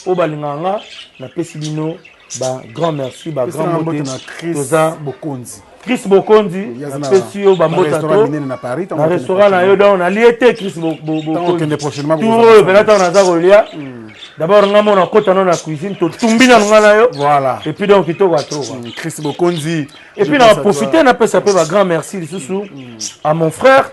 [SPEAKER 1] oyo balingaka nga, napesi bino ba grand merci, ba
[SPEAKER 3] Pesa
[SPEAKER 1] grand
[SPEAKER 3] na mbote
[SPEAKER 1] mbote.
[SPEAKER 3] na Chris
[SPEAKER 1] Toza
[SPEAKER 3] Bokonzi.
[SPEAKER 1] Chris Bokonzi,
[SPEAKER 3] Yaza na-
[SPEAKER 1] napesi yo
[SPEAKER 3] na
[SPEAKER 1] bambote
[SPEAKER 3] restaurant
[SPEAKER 1] to
[SPEAKER 3] minene na Paris, ntango
[SPEAKER 1] na
[SPEAKER 3] okende
[SPEAKER 1] restaurant na yo, donc nalie te Chris
[SPEAKER 3] Ntango okende prochainement,
[SPEAKER 1] Tour
[SPEAKER 3] bokozala
[SPEAKER 1] oyo mpena ntango naza kolia, d'abord nga mo nakota no na cuisine, totumbi nanu nga na yo.
[SPEAKER 3] Voilà.
[SPEAKER 1] Et puis donc kitoko ya trop, quoi.
[SPEAKER 3] Chris Bokonzi.
[SPEAKER 1] Et
[SPEAKER 3] je
[SPEAKER 1] puis
[SPEAKER 3] pense
[SPEAKER 1] na
[SPEAKER 3] à
[SPEAKER 1] profiter,
[SPEAKER 3] toi.
[SPEAKER 1] napesa mpe ba grand merci lisusu à mon frère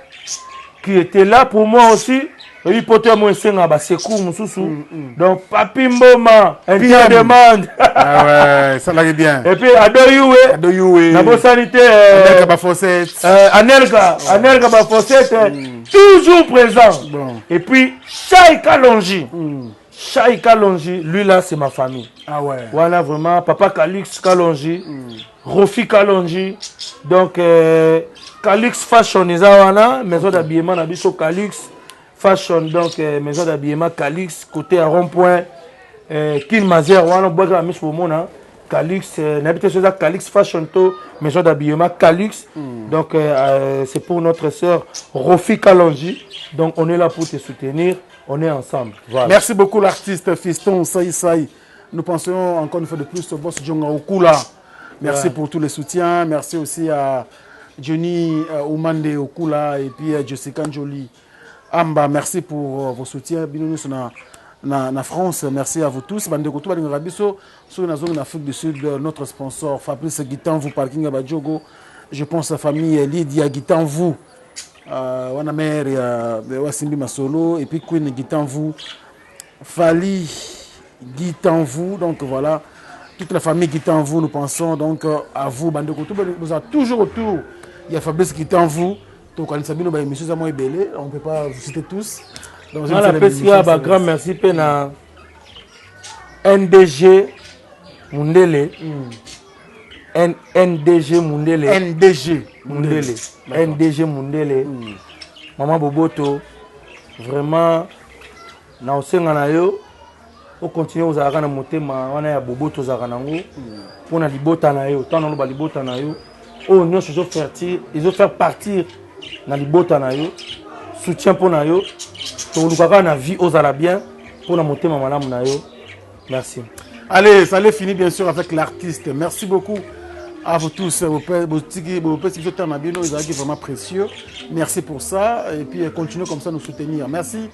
[SPEAKER 1] qui était là pour moi aussi. Oyebi poto ya mo esengaka basecours mosusu, donc Papi Mboma interdemande.
[SPEAKER 3] Ah ouais, ça l'a bien.
[SPEAKER 1] Et puis Ado Yuwe.
[SPEAKER 3] Ado Yuwe.
[SPEAKER 1] Nabosani te.
[SPEAKER 3] Anelka Bafossette.
[SPEAKER 1] Anelka, Anelka Bafossette, toujours présent.
[SPEAKER 3] Bon.
[SPEAKER 1] Et puis Shai Kalonji, Shai Kalonji, lui là, c'est ma famille.
[SPEAKER 3] Ah ouais.
[SPEAKER 1] Voilà, vraiment, papa Calix Kalonji, Rofi Kalonji, donc Calix Fashion eza wana, maison d'habillement na biso Calix Fashion, donc maison d'habillement Calix, côté à rond-point Kin Mazer wana, bwaka na miso bomona Calix, nayebi te so eza Calix Fashion to maison d'habillement Calix. Donc c'est pour notre sœur Rofi Kalonji, donc on est là pour te soutenir, on est ensemble. Voilà.
[SPEAKER 3] Merci beaucoup l'artiste Fiston Saï Saï. Nous pensons encore une fois de plus au boss Djonga Okula. Merci pour tous les soutiens. Merci aussi à Johnny Oumande Okula et puis à Jessica Njoli Amba. Merci pour vos soutiens. Bino nyonso na France. Merci à vous tous. Bandeko tout balingaka biso sur la zone d'Afrique du Sud, notre sponsor Fabrice Guitanvou, parking à Badjogo. Je pense à famille Lydia Guitanvou. Wana mère ya Wasimbi Masolo et puis Queen Guitanvou, Fali Guitanvou. Donc voilà, toute la famille Guitanvou, nous pensons donc à vous. Bandeko tout nous a toujours autour. Il y a Fabrice Guitanvou. Donc quand Sabino ba émission za moi ebele, on peut pas vous citer tous. Dans une
[SPEAKER 1] Nga
[SPEAKER 3] seule
[SPEAKER 1] napesi
[SPEAKER 3] émission,
[SPEAKER 1] ya ba grand merci mpe na NDG Mundele. NDG Mundele.
[SPEAKER 3] NDG
[SPEAKER 1] Mundele, NDG Mundele, mama Boboto, vraiment na osenga na yo okontinue ozalaka na motema wana ya boboto ozalaka nango mpona libota na yo. Ntango naloba libota na yo, oyo nyonso ezofaire partir na libota na yo, soutien mpo na yo, toluka kaka na vie ozala bien mpona motema malamu na yo. Merci.
[SPEAKER 3] Allez, ça allait finir bien sûr avec l'artiste. Merci beaucoup à vous tous. Vos petits nabino, ils sont vraiment précieux. Merci pour ça. Et puis continuez comme ça à nous soutenir. Merci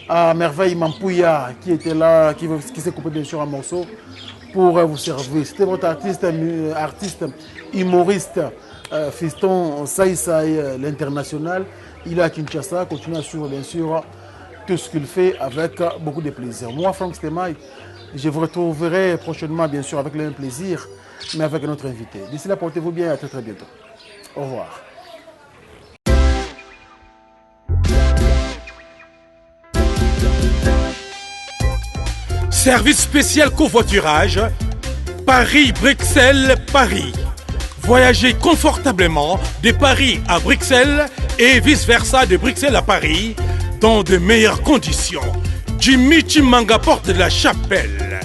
[SPEAKER 3] à Merveille Mampouya qui était là, qui s'est coupé bien sûr un morceau pour vous servir. C'était votre artiste humoriste, Fiston Saï Saï, l'international. Il est à Kinshasa. Continuez à suivre bien sûr tout ce qu'il fait avec beaucoup de plaisir. Moi, Franck Stemay, je vous retrouverai prochainement, bien sûr, avec le même plaisir, mais avec un autre invité. D'ici là, portez-vous bien et à très très bientôt. Au revoir.
[SPEAKER 7] Service spécial covoiturage, Paris-Bruxelles, Paris. Voyagez confortablement de Paris à Bruxelles et vice-versa de Bruxelles à Paris dans de meilleures conditions. Jimmy Chimanga, porte de la Chapelle.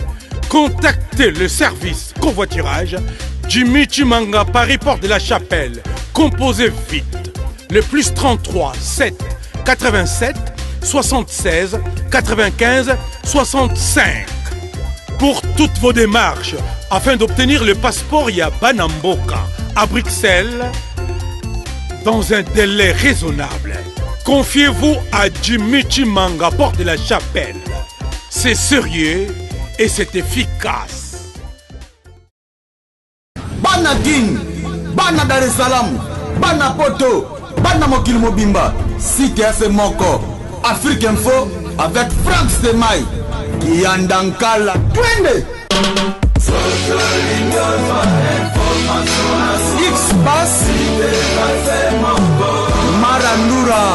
[SPEAKER 7] Contactez le service covoiturage Jimmy Chimanga, Paris, porte de la Chapelle. Composez vite le plus 33 7 87 76 95 65. Pour toutes vos démarches afin d'obtenir le passeport ya Banamboka à Bruxelles dans un délai raisonnable, confiez-vous à Jimmy Chimanga, porte de la Chapelle. C'est sérieux et c'est efficace.
[SPEAKER 5] Bana Kin, bana Dar es Salaam, bana Poto, bana mokili mobimba, site ya se moko, Afrique Info avec Frank Stemay, Kiyanda Nkala, twende! X-Pass, Marandura.